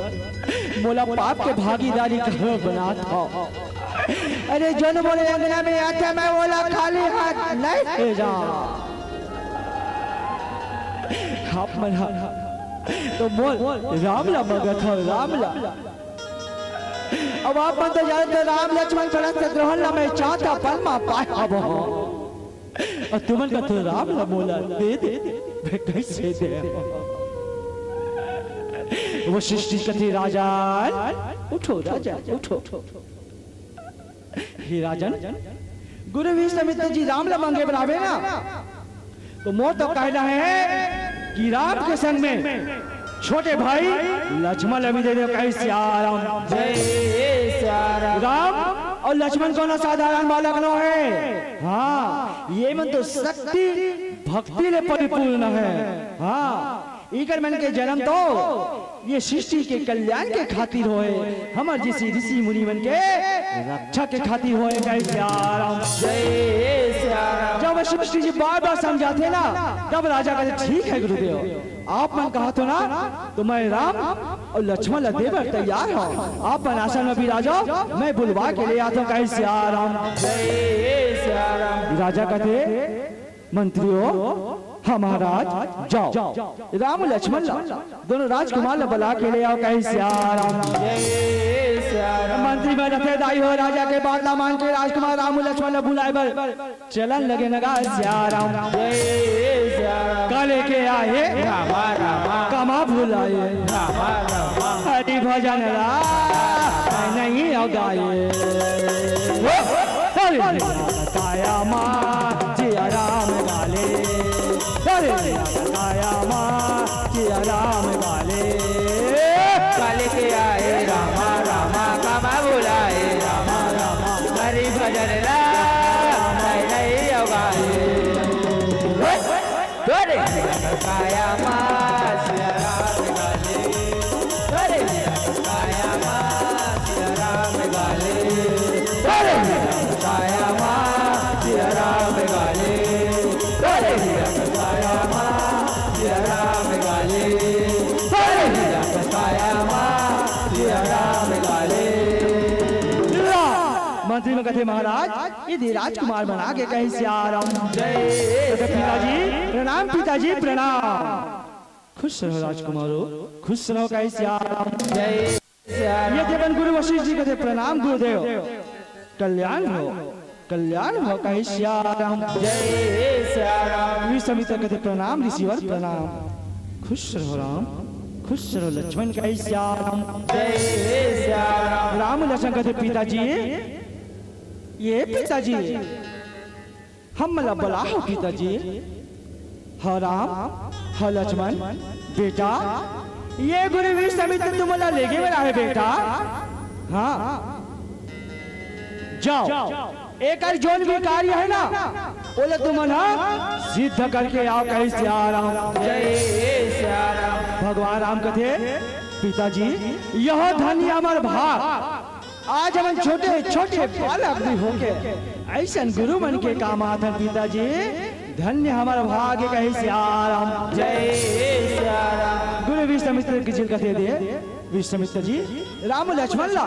मोला पाप के भागीदारी कहाँ बनात हव? अरे, जोन मोर अंगना में आथे, मैं ओला खाली हाथ नहीं भेजा। आप मन हा तो मोर राम ला मगत हो, राम ला। अब आप मन तो जानत हो, राम लक्ष्मण भरत शत्रुघ्न ला मैं चांता पल मा पाए हवं। अउ तुमन कथो राम ला मोला दे दे, मैं कइसे दे? वशिष्ठ जी कथे, राजन, उठो राजन, उठो। हे राजन, गुरु विश्वामित्र जी राम ला मांगे बर आबे ना, तो मोर तो कहना है कि राम के संग में छोटे भाई लक्ष्मण ला भी दे दे। कहे सिया राम। जय सिया राम। राम अउ लक्ष्मण कोनो साधारण बालक नो हे। हाँ, ये मन तो शक्ति भक्ति ले परिपूर्ण हे। हाँ, इकर मन के जन्म तो ये सृष्टि के कल्याण के खातिर होय, हमर जइसे ऋषि मुनि मन के रक्षा के खातिर होय। कहे सिया राम। जय सिया राम। जब वशिष्ठ जी बार बार समझाथे ना, तब राजा कथे, ठीक है गुरुदेव, आप मन कहत हो ना, तो मैं राम अउ लक्ष्मण ला दे बर तैयार हंव। आप मन आसन में विराजो, मैं बुलवा के ले आथंव। कहे सिया राम। जय सिया राम। राजा कथे, मंत्रियों, हाँ महाराज, जाओ, राम लक्ष्मण ला, दोनों राजकुमार ला बला के ले आओ। कहे सिया राम। जय सिया राम। मंत्री मन रथे, दाई हो, राजा के बात ला मान के राजकुमार राम लक्ष्मण ला बुलाए बर चलन लगे नगा। सिया राम। जय सिया राम। का लेके आए? रामा रामा। कमा भुलाए? रामा रामा। हरि भजन ला नहीं अउ गाए। अरे काया मा सिया राम गाले। अरे काया मा सिया राम गाले। काले के आए रामा रामा, कमा भुलाए रामा रामा। हरि भजन ला नहीं अउ गाए। अरे काया मा सिया राम गाले। अरे काया मा सिया राम गाले। अरे काया मा सिया राम गाले। अरे काया मा सिया राम गाले। अरे काया मा सिया राम गाले। ला, मंत्री मन कथे, महाराज, ये दे राजकुमार मन आगे। कहे सिया राम। जय। कथे, पिताजी प्रणाम, पिताजी प्रणाम। खुश रहो राजकुमारो, खुश रहो। कहे सिया राम। जय सिया राम। ये दे अपन गुरु वशिष्ठ जी कथे, प्रणाम गुरुदेव, कल्याण हो, कल्याण हो। कहे सिया राम। जय सिया राम। विश्वामित्र कथे, प्रणाम ऋषिवर, प्रणाम। खुश रहो राम, खुश रहो लक्ष्मण। कहे सिया राम। जय सिया राम। राम लक्ष्मण कथे, पिताजी, ये पिताजी, हमन ला बलाहो पिताजी। ह राम, ह लक्ष्मण, बेटा, ये गुरु विश्वामित्र तुमन ला लेगे बर आहे बेटा। हाँ, जाओ, एकर जोन भी कार्य हे ना, ओला तुमन ह सिद्ध करके आओ। कहे सिया राम। जय सिया राम। भगवान राम कथे, पिताजी, यह धन्य हमर भाग, आज हमन छोटे छोटे बालक भी होके अइसन गुरु मन के काम आथन पिताजी, धन्य हमर भाग्य। कहे सिया राम। जय सिया राम। गुरु विश्वामित्र जी कथे दे, विश्वामित्र जी, राम लक्ष्मण ला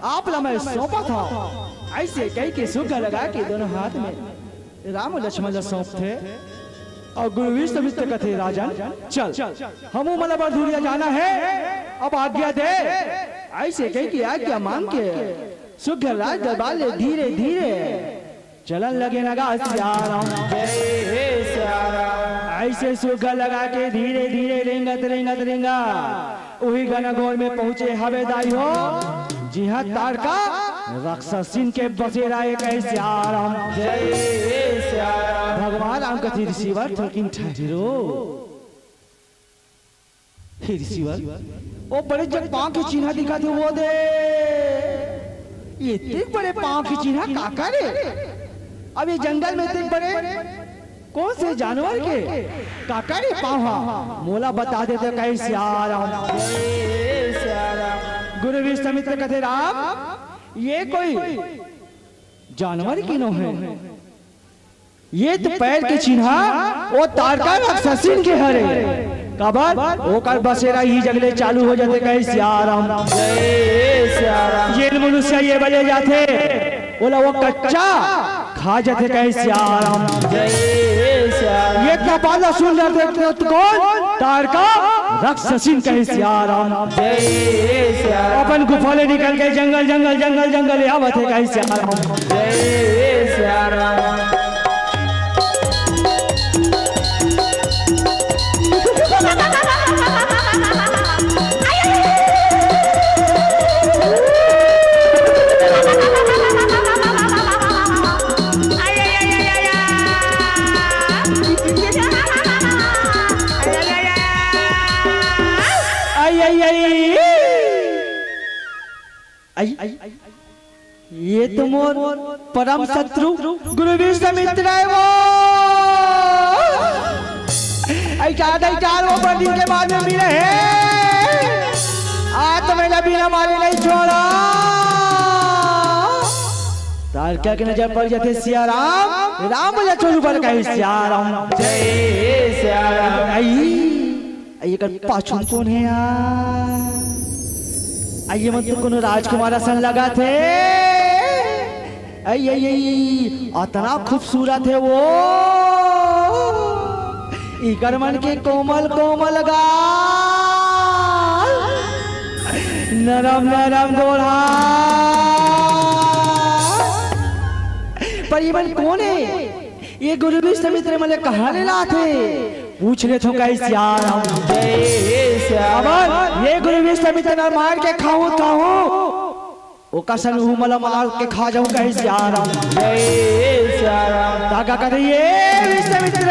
आप ला मैं सौंपत हंव। अइसे कहि के सुग्घर लगा के दोनों हाथ में राम लक्ष्मण ला सौंपथे। अउ गुरु विश्वामित्र कथे, राजन, चल, हमू मन ला बड़ दूरिहा जाना हे, अब आज्ञा दे। अइसे कहि के आज्ञा मांग के सुग्घर राज दरबार ले धीरे धीरे चलन लगे नगा सिया राम। जय हे सिया राम। अइसे सुग्घर लगा के धीरे धीरे रेंगत रेंगत रेंगत उही घनघोर में पहुंचे हवे दाई हो, जिहां ताड़का राक्षसिन के बसेरा हे। कहे सिया राम। जय सिया राम। भगवान राम कथे, ऋषिवर थोकिन ठहरो। हे ऋषिवर, ओ बड़े जग पांव के चिन्हा दिखत हे, वो दे। ये इतने बड़े पांव के चिन्हा काकर हे? अब ये जंगल में इतने बड़े कोन से जानवर के काकर हे पांव हा? मोला बता देते। कहे सिया राम। जय सिया राम। गुरु विश्वामित्र कथे, राम, ये कोई जानवर के नो हे, ये तो पैर के चिन्हा ओ ताड़का राक्षसिन के हरे। काबर? ओकर बसेरा इही जग ले चालू हो जाथे। कहे सिया राम। जय सिया राम। जेन मनुष्य ये बले जाथे, ओला वो कच्चा खा जाथे कहे सियाराम। जय सियाराम। ये इतना बात ला सुन रहे थे तो कौन? तारका राक्षसिन कहे सियाराम। जय सियाराम। अपन गुफा ले निकल के जंगल, जंगल, जंगल, जंगल आवत हे कहे सियाराम। जय सियाराम। आई, आई, आई। आई, ये तो मोर परम शत्रु गुरु विश्वामित्र हे वो। आई चार, आई चार वो बड़ी के बाद में मिले हे। आज तो मैं बिना मारे नहीं छोड़ा। तारका के नजर पड़ जाथे सियाराम, राम बोला छोड़ू बर कहे सियाराम। जय सियाराम। आई, आई एकर पाछू कोन हे यार? आई ये मन तो कोनो राजकुमार असन लगत हे। आई, आई, आई, अतना खूबसूरत हे वो। इकर मन के कोमल कोमल गाल, नरम नरम गोड़ हाथ। पर ये मन कोन हे? ये गुरु विश्वामित्र मन ल कहाँ ले लाथे? पूछ लेथों कहे सियाराम। जय सियाराम। अब ये गुरु विश्वामित्र ल मार के खाहूं, खाहूं, ओकर संग उहू मन ल मार के खा जाहूं कहे सियाराम। जय सियाराम। तारका कथे, ये विश्वामित्र,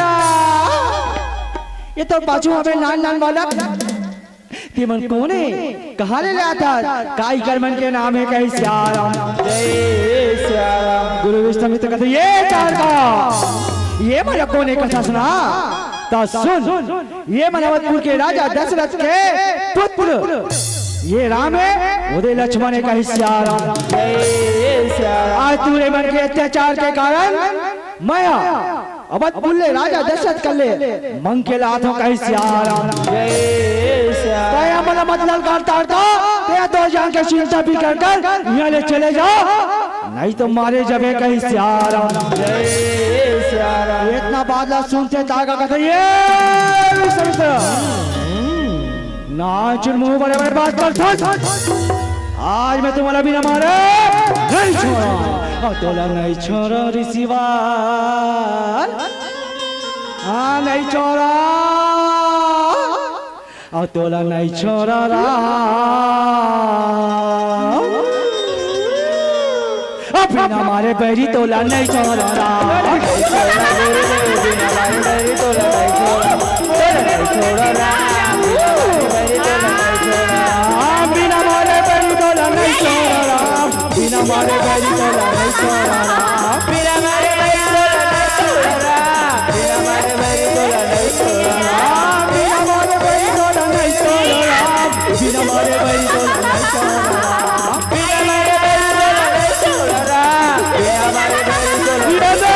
ये तो पाछू हवे नान नान बालक, ते मन कोन हे? कहाँ ले लाथस? का इकर मन के नाम हे कहे सियाराम। जय सियाराम। गुरु विश्वामित्र कथे, ये तारका, ये मन कोन हे कथस ना? त सुन, ये मन अवधपुर के राजा दशरथ के पुत्र, ये राम हे, ओदे लक्ष्मण हे कहे सियाराम। जय सियाराम। आज तू ये मन के अत्याचार के कारण मैं अवधपुर ले राजा दशरथ कर ले मंग के लाथों कहे सियाराम। जय सियाराम। तैं हमला मत ललकार तारका, तैं तो जान के चिंता भी कर कर यहाँ ले चले जा, नहीं तो मारे जबे कहे सियाराम। जय सियाराम। इतना बात ला सुनते तारका कथे, ये विश्वामित्र, नाचुर मुंह बड़े बड़े बात करथस। आज मैं तुम्हारा बिना मारे नहीं छोड़ा। अउ तोला नहीं छोड़ा ऋषिवर। हाँ, नहीं छोड़ा। अउ तोला नहीं छोड़ा राम। अब बिना मारे बैरी तोला नहीं छोड़ा राम। बिना मारे बैरी तोला नहीं छोड़ा। तोला नहीं छोड़ा राम। बिना मारे बैरी तोला नहीं छोड़ा। बिना मारे बैरी तोला नहीं छोड़ा राम। बिना मारे बैरी तोला नहीं छोड़ा राम। बिना मारे बैरी तोला नहीं छोड़ा राम। बिना मारे बैरी तोला नहीं छोड़ा राम। बिना मारे बैरी तोला नहीं छोड़ा राम। बिना मारे बैरी तोला नहीं छोड़ा राम। बिना मारे बैरी तोला नहीं छोड़ा राम। बिना मारे बैरी तोला नहीं छोड़ा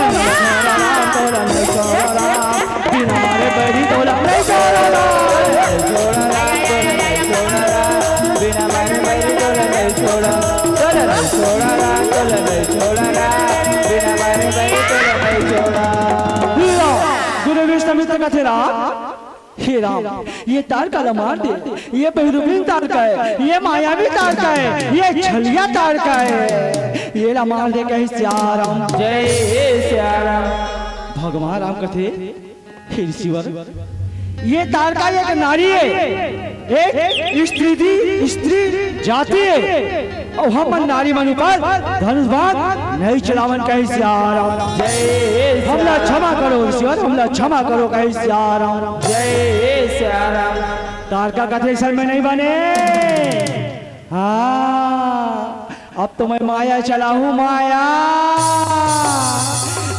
राम। तोला नहीं छोड़ा राम। बिना मारे बैरी तोला नहीं छोड़ा राम। छोड़ा राम, तोला नहीं छोड़ा राम। बिना मारे बैरी तोला नहीं छोड़ा। तोला नहीं छोड़ा राम, तोला नहीं छोड़ा राम। बिना मारे बैरी तोला नहीं छोड़ा। लो, गुरु विश्वामित्र कथे राम, हे राम, ये तारका ला मार दे, ये बहिरूपिन तारका हे, ये मायावी तारका हे, ये छलिया तारका हे, ये ला मार दे कहे सियाराम। जय सियाराम। भगवान राम कथे, हे ऋषिवर, ये तारका एक नारी हे, एक स्त्री दी, स्त्री जाति हे, अउ हमन नारी मन ऊपर धनुष बाण नहीं चलावन कहे सियाराम। जय हमला क्षमा करो ऋषिवर, हमला क्षमा करो कहे सियाराम। जय सियाराम। तारका कथे, "सर मैं नहीं बने।" हाँ, अब तो मैं माया चलाहूँ, माया,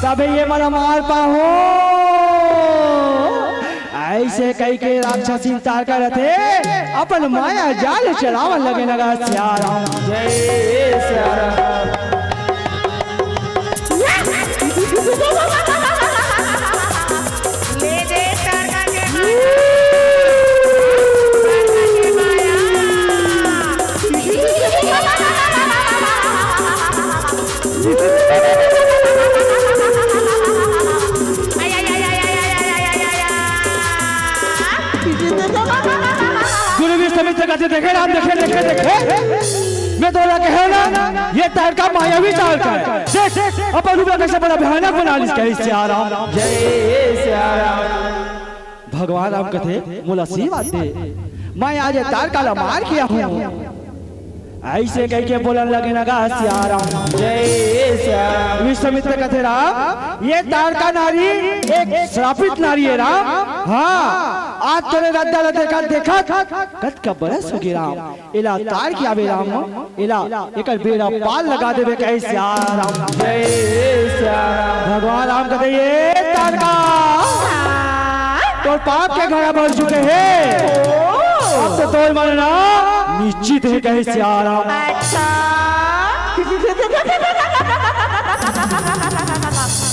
तभे ये मन मार पाहूँ। ऐसे कहिके राक्षसिन तारका रथे, अपन माया जाल चलावन लगे नगा सियाराम। जय सियाराम। ले दे तारका के माया। तारका के माया। कथे, "देखे राम, देखे, देखे, देखे, मैं तोला कहे ना, ये तारका मायावी तारका हे। देख, अपन रूप ला कइसे बड़ा भयानक बना लिस," कहे सियाराम। जय सियाराम। भगवान राम कथे, "मोला आशीर्वाद दे, मैं आज ये तारका ला मार के आहूं।" अइसे कहिके बोलन लगे न गा सियाराम। जय सियाराम। विश्वामित्र कथे, "राम, ये तारका नारी एक श्रापित नारी हे राम। हाँ, आज तोरे रद्दा ला देखत देखत कतका बरस होगे राम। एला तार के आबे राम, एला एकर बेरा पार लगा देबे," कहे सियाराम। जय सियाराम। भगवान राम कथे, "ये तारका, तोर पाप के घड़ा भर चुके हे। अब तो तोर मरना निश्चित हे," कहे सियाराम। अच्छा।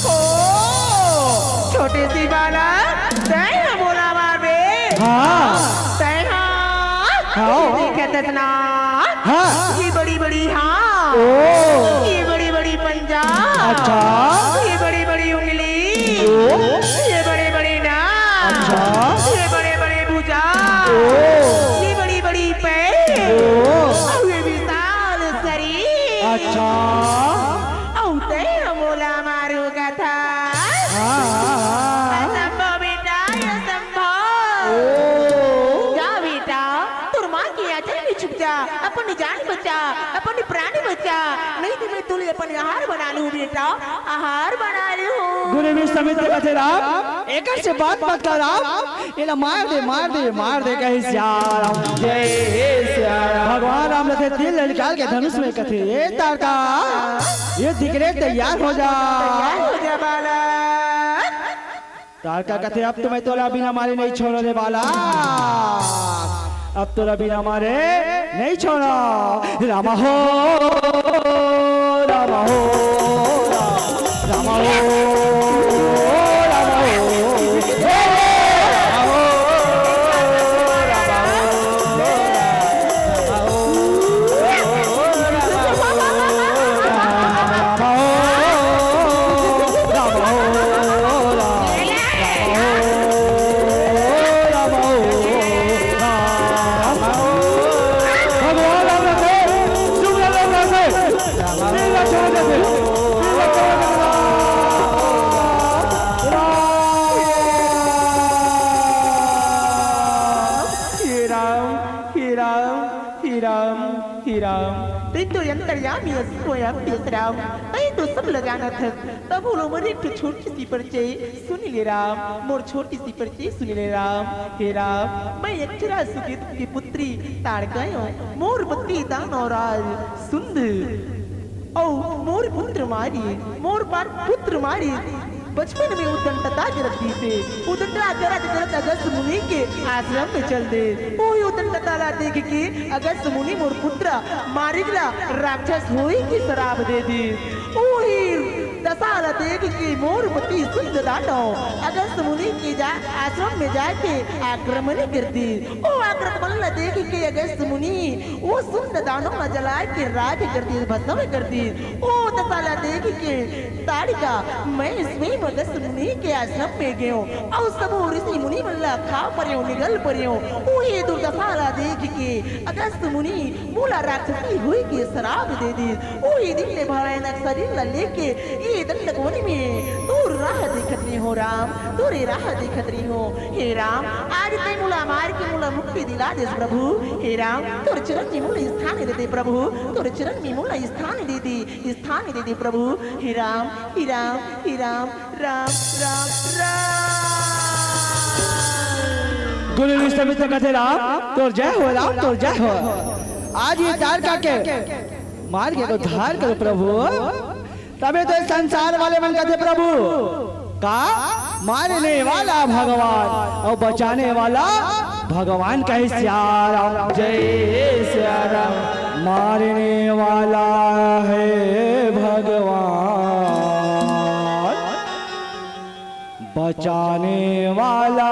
ओ, छोटे से बालक, तैं ह मोला मारबे? हाँ। तैं ह? हाँ। ये देखत हस ना? हाँ। ये बड़ी बड़ी, हाँ। ओ। ये बड़ी बड़ी पंजा। अच्छा। ये बड़ी बड़ी उंगली। ओ। ये बड़े बड़े नाक। अच्छा। ये बड़े बड़े भुजा। ओ। ये बड़ी बड़ी पैर। ओ। अउ ये विशाल शरीर। अच्छा। अउ तैं ह मोला मारहूं कथस? हाँ, हाँ, हाँ। असंभव बेटा, असंभव। ओ। जा बेटा, तोर माँ के आंचल में छुप जा, अपन जान बचा, अपन प्राण बचा, नहीं तो मैं तोला अपन आहार बना लूं बेटा, आहार बना लूं। गुरु विश्वामित्र कथे, "राम, एकर से बात मत कर राम, एला मार दे, मार दे, मार दे," कहे सियाराम। जय सियाराम। भगवान राम कथे, तीर ला निकाल के धनुष में कथे, "ए तारका, ये दिख रे, तैयार हो जा।" तैयार हो जा बालक। तारका कथे, "अब तो मैं तोला बिना मारे नहीं छोड़ो रे बालक, अब तोला बिना मारे नहीं छोड़ो।" राम हो, राम हो, राम हो, राम हो, हे राम हो, राम हो, राम हो। हे राम, हे राम, हे राम, हे राम। तैं तो अंतर्यामी अस, स्वयं अस राम, तैं तो सब ल जानत हस। तभो ले मोर एक ठो छोटी सी परिचय सुन ले राम, मोर छोटी सी परिचय सुन ले राम। हे राम, मैं अक्षरा सुकेतु के पुत्री ताड़का अंव, मोर पति दानव राज सुंद। अउ मोर पुत्र मारी, मोर बार पुत्र मारी बचपन में उद्दंडता करत दिस हे। उद्दंडता करत करत अगस्त मुनि के आश्रम में चल दे। ओही उद्दंडता ला देख के अगस्त मुनि मोर पुत्र मारिक ला राक्षस होई के सराप दे दिस। ओही दशा ला देख के मोर पति सुंद दानव अगस्त मुनि के जा-, आश्रम में जाके आक्रमण कर दिस। ओ आक्रमण ला देख के अगस्त मुनि ओ सुंद दानव ला जला के राख कर दिस, भस्म कर दिस। ओ दशा ला देख के ताड़का, मैं स्वयं अगस्त मुनि के आश्रम में गेंव, अउ सबो ऋषि मुनि मन ला खा परेंव, निगल परेंव। ओही दुर्दशा ला देख के अगस्त मुनि मोला राक्षसी होई के सराप दे दिस। ओही दिन ले भयानक शरीर ला लेके ये दंडक वन में तोर राह देखत रेहेंव राम, तोरे राह देखत रेहेंव। हे राम, आज तैं मोला मार के मोला मुक्ति दिला देस प्रभु। हे राम, तोर चरण में मोला स्थान दे दे प्रभु, तोर चरण में मोला स्थान दे दे, स्थान दे दे प्रभु। हे राम, हे राम, हे राम, राम, राम, राम। गुरु विश्वामित्र कथे, "राम, तोर जय हो, राम, तोर जय हो। आज ये ताड़का के मार के उद्धार करो प्रभु।" तभे तो ये संसार वाले मन कथे, "प्रभु, का मारने वाला भगवान अउ बचाने वाला भगवान?" कहे सियाराम। जय सियाराम। मारने वाला है भगवान, बचाने वाला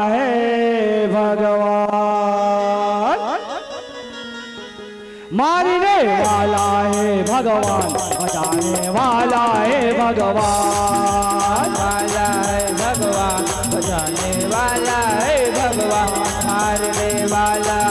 है भगवान। मारने वाला है भगवान, बचाने वाला है भगवान। वाला है भगवान, बचाने वाला है भगवान। मारने वाला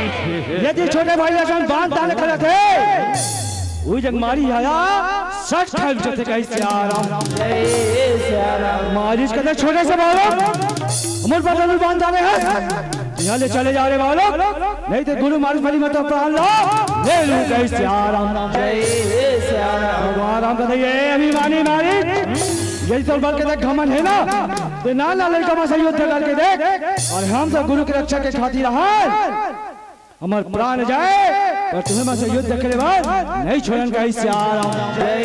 ये छोटे भाई लसन बांध डाले खड़ा थे। उही जग मारी आया, सट खाए जथे कही सियाराम। जय सियाराम। मारिस कथे छोटे से बालक, मोर बदन बांध डाले है। यहाँ ले चले जा रे बालक, नहीं तो गुरु मारिस बलि मत प्राण ला, ले लूं कही सियाराम। जय सियाराम। भगवान राम कथे ये अभिमानी मारिस, यही तो बल के देख घमंड है ना, तो ना ना लड़का में से युद्ध करके देख, और हम तो गुरु की रक्षा के खातिर हाल हमर प्राण जाए, पर तुम्हें मैं से युद्ध करे बर नहीं छोड़न कही सियाराम। जय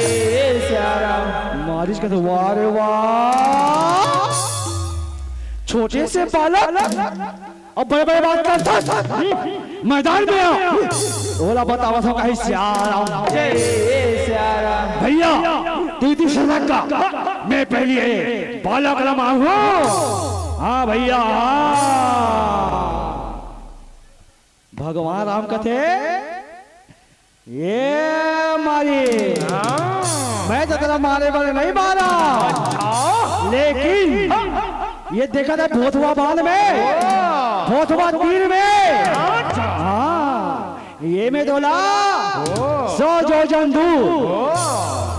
सियाराम। मारिस कथे वाह रे वाह, छोटे से बालक अब बड़े बड़े बात करता, मैदान में आ, ओला बतावा था कही सियाराम। जय सियाराम। भैया, तू इतनी सजग का, मैं पहली है बालक ला मारू। हाँ भैया, हाँ। भगवान राम कथे, ये मारी, हाँ। मैं तो तेला मारे बर नहीं मारा, अच्छा। लेकिन ये देखा था भोथवा बांध में, वाह। भोथवा तीर में, अच्छा। हाँ, ये में तोला ओ। सौ जो जंतु, ओ।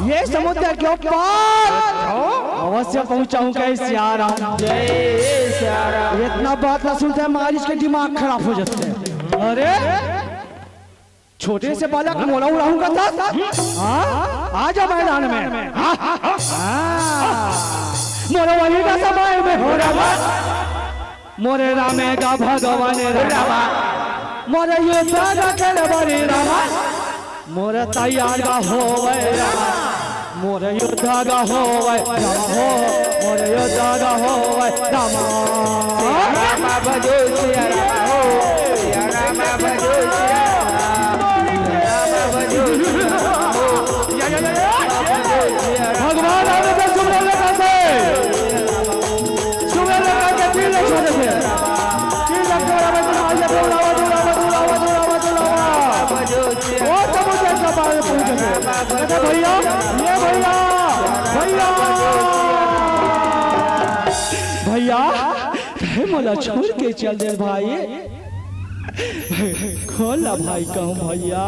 ये समुद्र के ऊपर अच्छा। अवश्य पहुंचाऊं कही सियाराम। जय सियाराम। इतना बात ला सुनते हैं, मारिस के दिमाग खराब हो जाते हैं। अरे, छोटे से बालक मोला उड़ाऊं का था? हाँ? आ जा मैदान में। हाँ? हाँ? मोर वही का समय में हो रहा। मोरे रामे का भगवान रामा। मोरे युद्ध का खेल बड़ी रामा। मोरे तैयार का होवे रामा। मोर युद्ध गा होवय राम हो, मोर युद्ध गा होवय राम। सिया राम भजो सिया राम हो, सिया राम भजो सिया राम, सिया राम भजो सिया राम हो। भगवान राम के सुमरन लगा से, सुमरन लगा के तीर लगा दे। तीर लगा के बराबर तुम्हारे बुलावा, बुलावा, बुलावा, बुलावा, बुलावा। ओ समुद्र का पार पहुंच गए। कहते, "भैया, ये भैया, भैया, भैया, तैं मोला छोड़ के चल दे भाई, खोल ला भाई कहूँ भैया,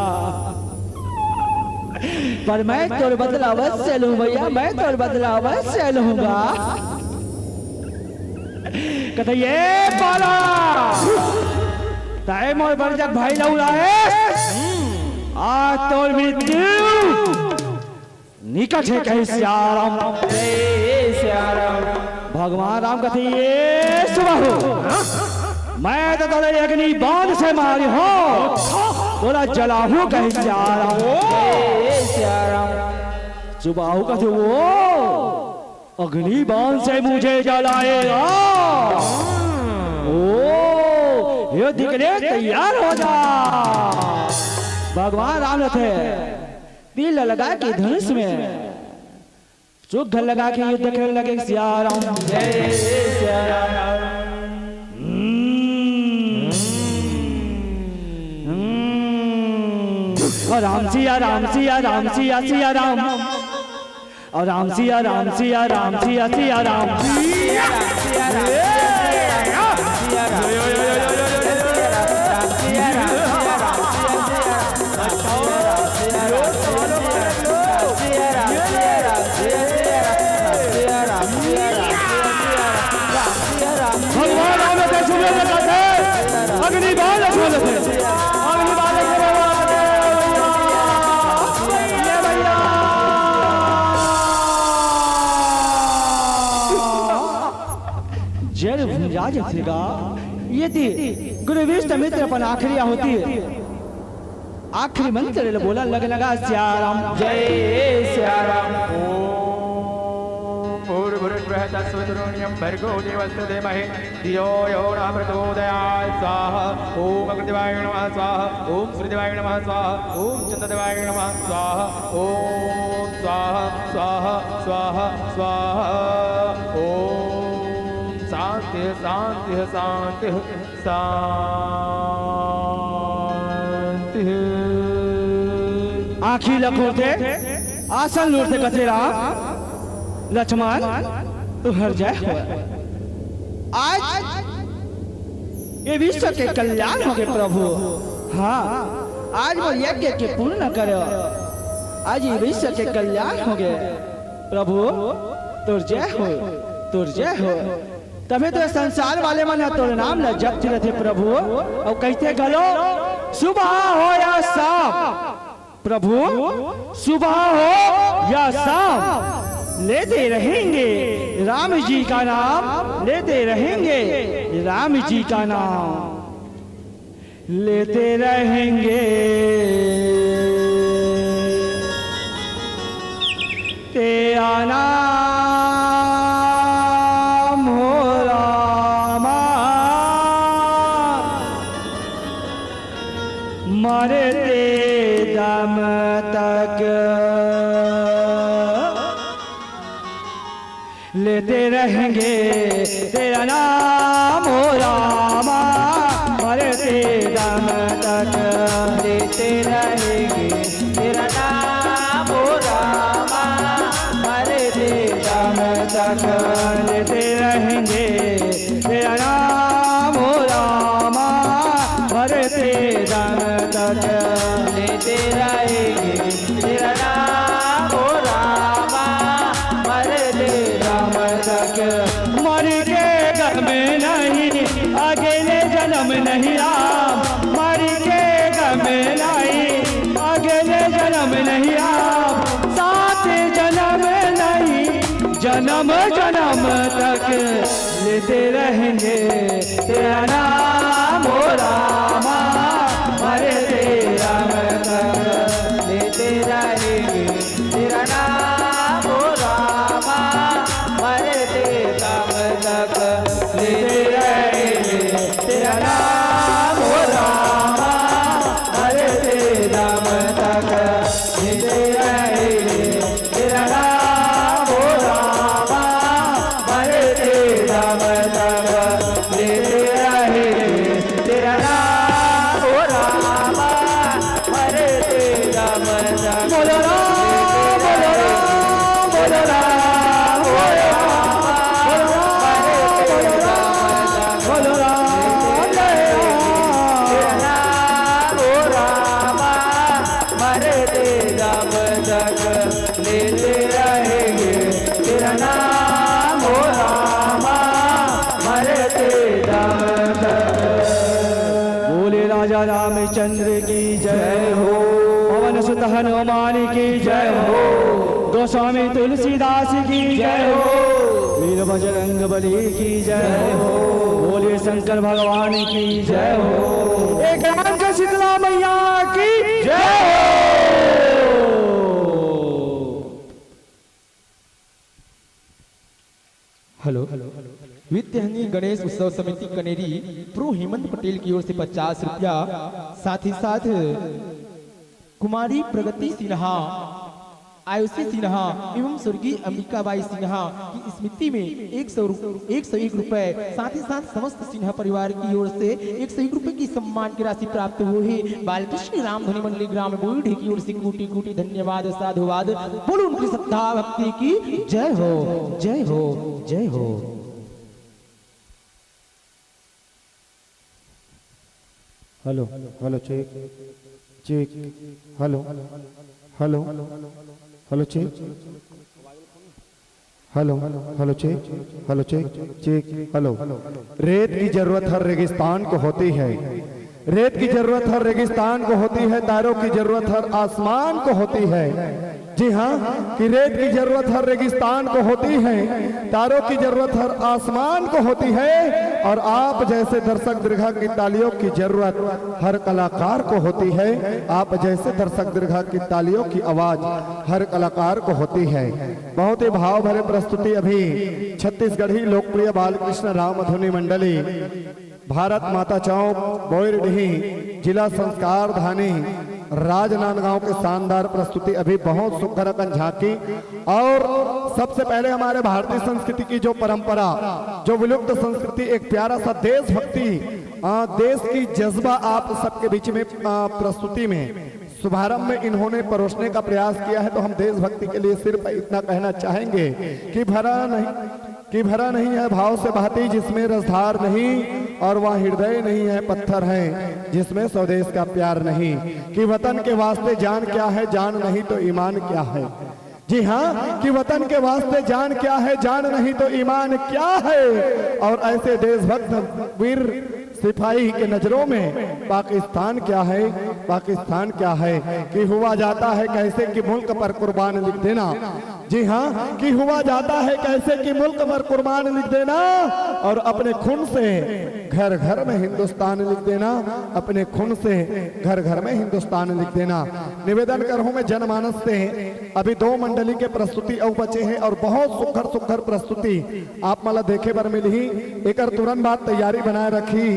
पर मैं तोर बदला अवश्य लूँ भैया, मैं तोर बदला अवश्य लूँगा।" कहते, "ये बाला, तैं मोर बरजक भाई ला उड़ाए, आज तोर मृत्यु निकट हे," कहे सियाराम। जय सियाराम। भगवान राम कहते, "ये सुबाहु, मैं तो तोला अग्नि बाण से मारी हूँ, तोला जलाहूँ," कहे सियाराम। जय सियाराम। सुबाहु कहते, वो अग्नि बाण से मुझे जलाएगा। ओ, युद्ध के लिए तैयार हो जा। भगवान राम रथे तीर लगा के धनुष में चोख लगा के युद्ध करने लगे सिया राम। जय सिया राम। हम्म। हम्म। और राम सिया, राम सिया, राम सिया, सिया राम। और राम सिया, राम सिया, राम सिया, सिया राम। भगवान राम के सुबह में कहते, अग्नि बाण छोड़ देते। अग्नि बाण छोड़ देते, भैया। ये भैया। जल भुंजा जथेगा। ये थी गुरु विश्वामित्र अपन आखिरी आहुति। आखिरी मंत्र ले बोला लग लगा सिया राम। जय सिया राम। ओम भूर्भुवः स्वः तत्सवितुर्वरेण्यं भर्गो देवस्य धीमहि धियो यो नः प्रचोदयात्। स्वाहा। ओम अग्निदेवाय नमः स्वाहा। ओम सूर्यदेवाय नमः स्वाहा। ओम चंद्रदेवाय नमः स्वाहा। ओम स्वाहा स्वाहा स्वाहा स्वाहा। ओम शांति शांति शांति। शांति। आँखी ल खोलथे, आसन लोरथे कथे राम, लक्ष्मण, तुहर जय हो। आज ये विश्व के कल्याण होगे प्रभु। हाँ, आज मोर यज्ञ के पूर्ण करो, आज ये विश्व के कल्याण होगे। प्रभु, तोर जय हो, तोर जय हो। तभे तो संसार वाले मन ह तोर नाम ल जपत रथे प्रभु। अउ कहिथे घलो, सुबह हो या शाम, प्रभु, सुबह हो या शाम, लेते रहेंगे राम जी का नाम, लेते रहेंगे राम जी का नाम, लेते रहेंगे तेरा नाम हो रामा, मरते दम तक लेते रहेंगे तेरा नाम हो रामा, मरते दम तक लेते रहेंगे तेरा नाम हो रामा, मरते दम तक लेते रहेंगे तेरा नाम हो रामा, मरते दम तक लेते रहेंगे तेरा नाम हो रामा, मरते दम तक। मर के गम नहीं, अगले जन्म नहीं राम, मर के गम नहीं, अगले जन्म नहीं राम, सात जन्म नहीं, जन्म जन्म तक लेते रहेंगे तेरा नाम हो रामा, मरते दम तक लेते रहेंगे तेरा नाम हो रामा, मरते दम तक लेते रहेंगे तेरा नाम हो रामा, मरते दम तक लेते रहेंगे तेरा नाम हो रामा, मरते दम तक लेते रहेंगे तेरा नाम हो रामा, मरते दम तक। बोलो राम, बोलो राम, बोलो राम, बोलो राम, बोलो राम, बोलो राम, बोलो राम, जय राम। तेरा नाम हो रामा, मरते दम तक लेते रहेंगे तेरा नाम हो रामा, मरते दम तक। बोले राजा रामचंद्र की जय हो, पवन सुत हनुमान की जय हो, गोस्वामी तुलसीदास की जय हो, वीर बजरंग बली की जय हो, बोले शंकर भगवान की जय हो, एक राम के शीतला मैया की जय हो। हेलो, विद्याहनी गणेश उत्सव समिति कनेरी प्रो हेमंत पटेल की ओर से पचास रुपया, साथ ही साथ कुमारी प्रगति सिन्हा, आयुषी सिन्हा एवं स्वर्गीय अंबिकाबाई सिन्हा की स्मृति में एक सौ रु-, एक सौ एक रुपए, साथ ही साथ समस्त सिन्हा परिवार की ओर से एक सौ एक रुपए की सम्मान की राशि प्राप्त हुई है। बालकृष्ण रामधुनी मंडली ग्राम बूढ़ी की ओर से कोटि कोटि धन्यवाद, साधुवाद। बोलो उनकी श्रद्धा भक्ति की जय हो, जय हो, जय हो। Hello, hello, check, check, hello, hello, hello, check, hello, hello, check, check, hello. रेत की जरूरत हर रेगिस्तान को होती है, रेत की जरूरत हर रेगिस्तान को होती है, तारों की जरूरत हर आसमान को होती है। जी हाँ, कि रेत की जरूरत हर रेगिस्तान को होती है, तारों की जरूरत हर आसमान को होती है, और आप जैसे दर्शक दीर्घा की तालियों की जरूरत हर कलाकार को होती है, आप जैसे दर्शक दीर्घा की तालियों की आवाज हर कलाकार को होती है। बहुत ही भाव भरे प्रस्तुति अभी छत्तीसगढ़ी लोकप्रिय बालकृष्ण रामधुनी मंडली, भारत माता चौक, बोयरडीह, जिला संस्कार धानी, राजनांदगांव के शानदार प्रस्तुति। अभी बहुत सुघर अकन झांकी। और सबसे पहले हमारे भारतीय संस्कृति की जो परंपरा, जो विलुप्त संस्कृति, एक प्यारा सा देशभक्ति, आ, देश की जज्बा आप सबके बीच में, आ, प्रस्तुति में शुभारंभ में इन्होंने परोसने का प्रयास किया है, तो हम देशभक्ति के लिए सिर्फ इतना कहना चाहेंगे कि भरा नहीं, कि भरा नहीं है भाव से बहती जिसमें रसधार नहीं, और वह हृदय नहीं है, पत्थर है, जिसमें स्वदेश का प्यार नहीं। कि वतन के वास्ते जान क्या है, जान नहीं तो ईमान क्या है। जी हाँ, कि वतन के वास्ते जान क्या है, जान नहीं तो ईमान क्या है। और ऐसे देशभक्त वीर सिपाही के नजरों में पाकिस्तान क्या है, पाकिस्तान क्या है। कि हुआ जाता है कैसे कि मुल्क पर कुर्बान लिख देना। जी हाँ, कि हुआ जाता है कैसे कि मुल्क पर कुर्बान लिख देना और अपने खून से घर घर में हिंदुस्तान लिख देना, अपने खून से घर घर में हिंदुस्तान लिख देना। निवेदन करहूं मैं जनमानस से, अभी दो मंडली के प्रस्तुति अउ बचे हे और बहुत सुघर सुघर प्रस्तुति आप मन ला देखे बर मिलही। एकर तुरंत बाद तैयारी बनाए रखी।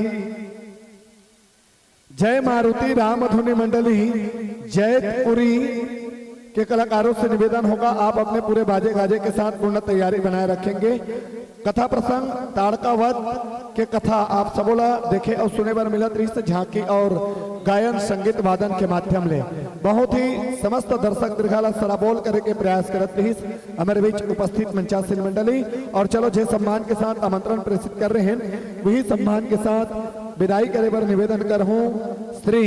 जय मारुति रामधुनी मंडली जैतपुरी के कलाकारों से निवेदन होगा, आप अपने पूरे बाजे गाजे के साथ पूर्ण तैयारी बनाए रखेंगे। कथा प्रसंग ताड़का वध के कथा आप सबो ला देखे और सुने बर मिलत रहिस, झांकी और गायन संगीत वादन के माध्यम ले बहुत ही समस्त दर्शक दीर्घा ला सराबोर करे के प्रयास करत रहिस। हमर बीच उपस्थित मंचासीन मंडली और चलो जे सम्मान के साथ आमंत्रण प्रेषित कर रहे हैं, वही सम्मान के साथ विदाई करे बर निवेदन करहूं श्री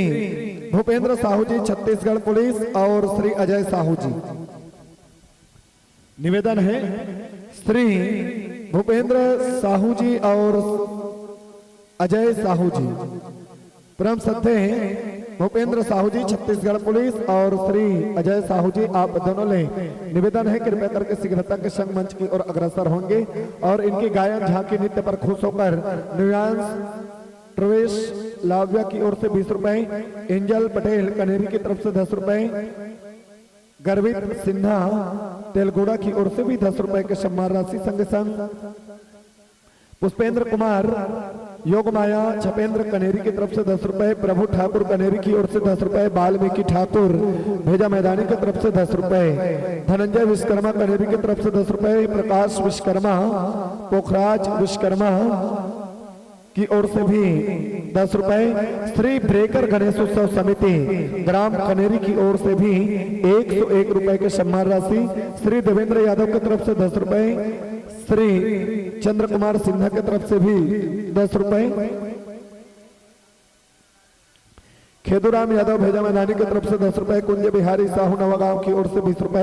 भूपेंद्र साहू जी छत्तीसगढ़ पुलिस और श्री अजय साहू जी। निवेदन है श्री भूपेंद्र साहू जी और अजय साहू जी। परम श्रद्धेय भूपेंद्र साहू जी छत्तीसगढ़ पुलिस और श्री अजय साहू जी, आप दोनों ले निवेदन है कृपया करके शीघ्रता के संग मंच की ओर अग्रसर होंगे और इनकी गायन झांकी नृत्य पर खुश होकर नियांश प्रवेश लाव्या की ओर से बीस रुपए, एंजल पटेल कनेरी की तरफ से दस रुपए, गर्वित सिन्हा तेलगुड़ा की ओर से भी दस रुपए के सम्मान राशि, संग संग पुष्पेंद्र कुमार योगमाया छपेंद्र कनेरी की तरफ से दस रुपए, प्रभु ठाकुर कनेरी की ओर से दस रुपए, वाल्मीकि ठाकुर भेजा मैदानी की तरफ से दस रुपए, धनंजय विश्वकर्मा कनेरी की तरफ से दस रुपए, प्रकाश विश्वकर्मा, पोखराज विश्वकर्मा की ओर से भी दस रुपए, श्री ब्रेकर गणेशोत्सव समिति ग्राम कनेरी की ओर से भी एक सौ एक रुपए के सम्मान राशि, श्री देवेंद्र यादव की तरफ से दस रुपए, श्री चंद्र कुमार सिन्हा की तरफ से भी दस रुपए, खेदूराम यादव भेजा मैदानी की तरफ से दस रुपए, कुंज बिहारी साहू नवागांव की ओर से बीस रुपए,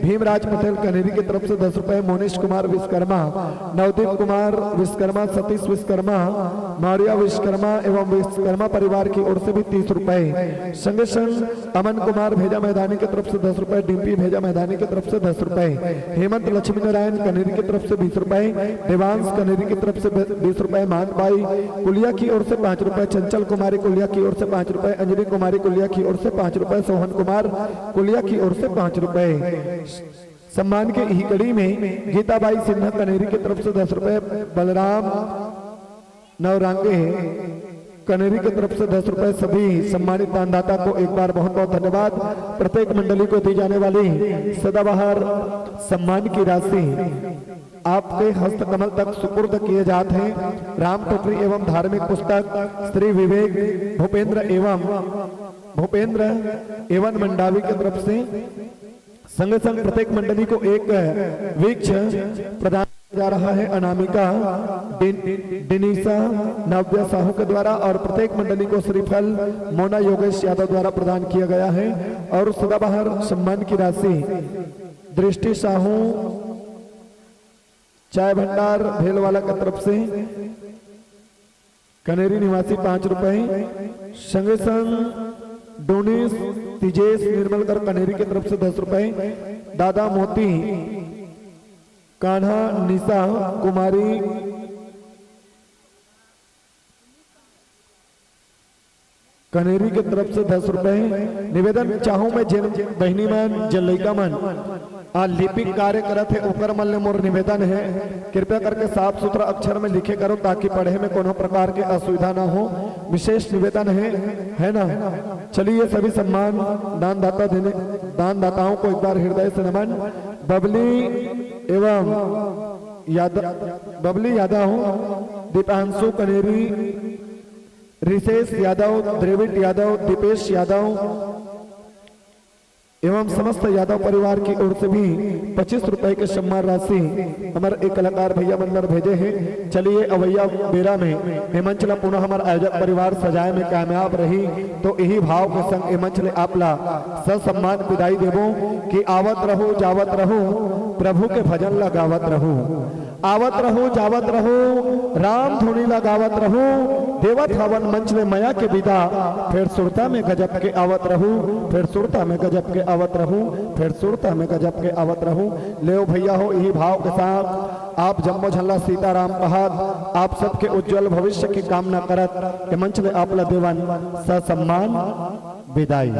भीमराज पटेल कनेरी की तरफ से दस रुपए, मोनिश कुमार विश्वकर्मा, नवदीप कुमार विश्वकर्मा, सतीश विश्वकर्मा, मारिया विश्वकर्मा एवं विश्वकर्मा परिवार की ओर से भी तीस रुपए, संगे संग अमन कुमार भेजा मैदानी की तरफ से दस रुपए, डिम्पी भेजा मैदानी की तरफ से दस रुपए, हेमंत लक्ष्मी नारायण कनेरी की तरफ से बीस रुपए, देवांश कनेरी की तरफ से बीस रुपए, मान बाई कुलिया की ओर से पाँच रुपए, चंचल कुमारी कुलिया की ओर से पाँच रुपए, अंजलि कुमारी कुलिया की ओर से पाँच रुपए, सोहन कुमार कुलिया की ओर से पाँच रुपए। सम्मान के इही कड़ी में गीताबाई सिन्हा कनेरी की तरफ से दस रुपए, बलराम नवरांगे कनेरी की तरफ से दस रुपए। सभी सम्मानित दानदाता को एक बार बहुत बहुत धन्यवाद। प्रत्येक मंडली को दी जाने वाली सदाबहार सम्मान की राशि आपके हस्तकमल तक सुपुर्द किए जात हे। राम टोकरी एवं धार्मिक पुस्तक श्री विवेक भूपेंद्र एवं भूपेंद्र एवं मंडावी की तरफ से संगे संग प्रत्येक मंडली को एक वृक्ष प्रदान किया जा रहा है, अनामिका, डिन-, डिनीसा, नव्या साहू के द्वारा, और प्रत्येक मंडली को श्रीफल मोना योगेश यादव द्वारा प्रदान किया गया है। और सदाबहार सम्मान की राशि दृष्टि साहू, चाय भंडार भेलवाला की तरफ से कनेरी निवासी पाँच रुपए, संगे संग डोनिस तिजेश निर्मलकर कनेरी की तरफ से दस रुपए, दादा मोती कान्हा निशा कुमारी कनेरी की तरफ से दस रुपए। निवेदन चाहूं मैं, जिन बहिनी मन, जिन लइका मन आ लिपिक कार्य करत हे, ओकर मन ले मोर निवेदन हे, कृपया करके साफ सुथरा अक्षर में लिखे करो, ताकि पढ़े में कोनो प्रकार के असुविधा ना हो। विशेष निवेदन हे, है ना? चलिए, सभी सम्मान दानदाता देने, दानदाताओं को एक बार हृदय से नमन। बबली एवं यादव, बबली यादव, दीपांशु कनेरी, रिशेष यादव, द्रविड यादव, दीपेश यादव, एवं समस्त यादव परिवार की ओर से भी पच्चीस रुपए के सम्मान राशि हमर एक कलाकार भैया मन बर भेजे हे। चलिए, अवैया बेरा में ए मंच ला पुनः हमर आयोजक परिवार सजाए में कामयाब रही, तो यही भाव के संग ए मंच ले आप ला ससम्मान विदाई देबो कि आवत रहू, जावत रहू, प्रभु के भजन ला गावत रहू। आवत रहू, जावत रहू, राम धुनी ला गावत रहू, देवत हवन मंच में मया के विदा, फेर सुरता में गजब के आवत रहू, फेर सुरता में गजब के आवत रहू, फेर सुरता में गजब के आवत रहू। लेव भैया हो, यही भाव के साथ आप जम्मो झन ला सीताराम कहत, आप सबके उज्जवल भविष्य की कामना करत ए मंच में आप ला देवन ससम्मान विदाई।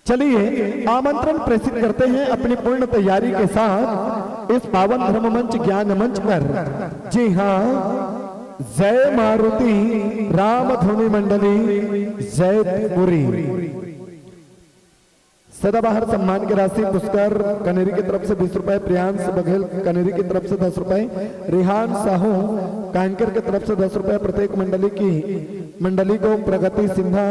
चलिए, आमंत्रण प्रेषित करते हैं अपनी पूर्ण तैयारी के साथ इस पावन धर्म मंच, ज्ञान मंच पर। जी हाँ, जय मारुति राम धुनी मंडली जैतपुरी। सदाबहार सम्मान की राशि पुष्कर कनेरी की तरफ से बीस रुपए, प्रियांश बघेल कनेरी की तरफ से दस रुपए, रिहान साहू कांकेर की तरफ से दस रुपए, प्रत्येक मंडली की मंडली को प्रगति सिन्हा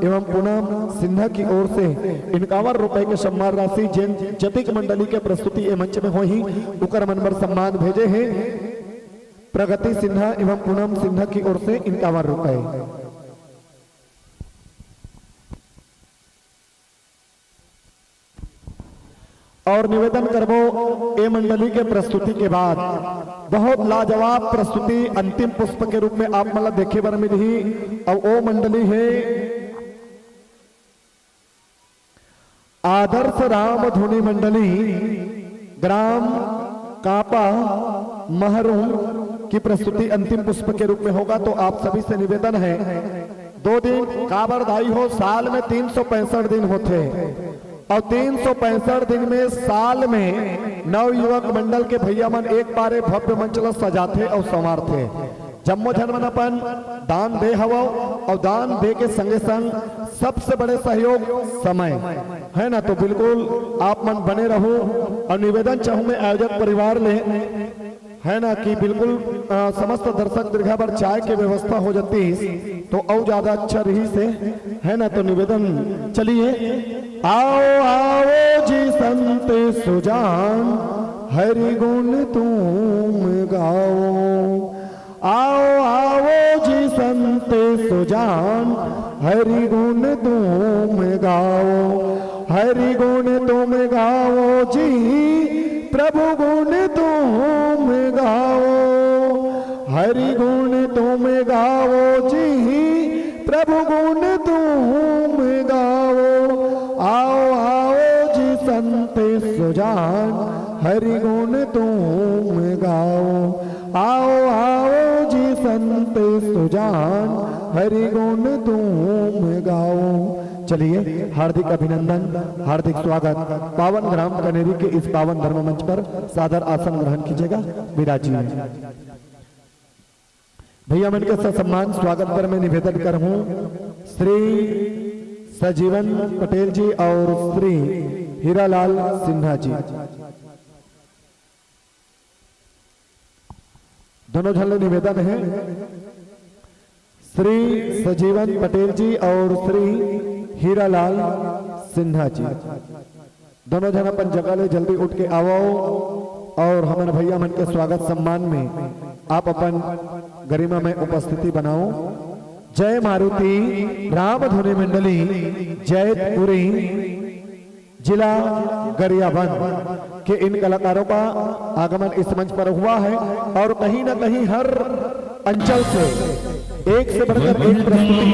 एवं पूनम सिन्हा की ओर से इक्यावन रुपए के सम्मान राशि, जेन जतिक मंडली के प्रस्तुति ए मंच में होही, उकर मन बर सम्मान भेजे हे प्रगति सिन्हा एवं पूनम सिन्हा की ओर से इक्यावन रुपए। और निवेदन करबो, ए मंडली के प्रस्तुति के बाद बहुत लाजवाब प्रस्तुति अंतिम पुष्प के रूप में आप मन ला देखे बर मिलही। अउ ओ मंडली हे आदर्श राम धुनी मंडली, ग्राम कापा महरूम की प्रस्तुति अंतिम पुष्प के रूप में होगा। तो आप सभी से निवेदन है, दो दिन काबर दाई हो, साल में तीन सौ पैंसठ दिन होथे, अउ तीन सौ पैंसठ दिन में साल में नवयुवक मंडल के भैया मन एक बारे भव्य मंच ल सजाथे अउ संवारथे। जम्मो झन मन अपन दान दे हवव, अउ दान दे के संगे संग सबसे बड़े सहयोग समय है ना, तो बिल्कुल आप मन बने रहू। अउ निवेदन चाहूं मैं आयोजक परिवार ले, है ना, कि बिल्कुल, अ, समस्त दर्शक दीर्घा बर चाय के व्यवस्था हो जाती तो अउ ज्यादा अच्छा रही से, है ना। तो निवेदन, चलिए। आओ आओ जी संत सुजान, हरि गुण तुम गाओ। आओ आओ जी संत सुजान, हरि गुण तुम गाओ। हरि गुण तुम गाओ जी, प्रभु गुण तुम गाओ। हरि गुण तुम गाओ जी, प्रभु गुण तुम गाओ। आओ आओ जी संत सुजान, हरि गुण तुम गाओ। आओ आओ जी संत सुजान, हरि गुण तुम गाओ। चलिए, हार्दिक अभिनंदन, हार्दिक स्वागत। पावन ग्राम कनेरी के इस पावन धर्म मंच पर सादर आसन ग्रहण कीजिएगा, विराजिए। भैया मन के ससम्मान स्वागत पर मैं निवेदन करहूं श्री सजीवन पटेल जी और श्री हीरालाल सिन्हा जी। दोनों झन ले निवेदन है, श्री सजीवन पटेल जी और श्री हीरालाल सिन्हा जी, दोनों झन अपन जगह ले जल्दी उठ के आवव और हमर भैया मन के स्वागत सम्मान में आप अपन गरिमा में उपस्थिति बनाओ। जय मारुति राम धुनी मंडली जैतपुरी, जिला गरियाबंद के इन कलाकारों का आगमन इस मंच पर हुआ है और कहीं ना कहीं हर अंचल से एक से बढ़कर एक प्रस्तुति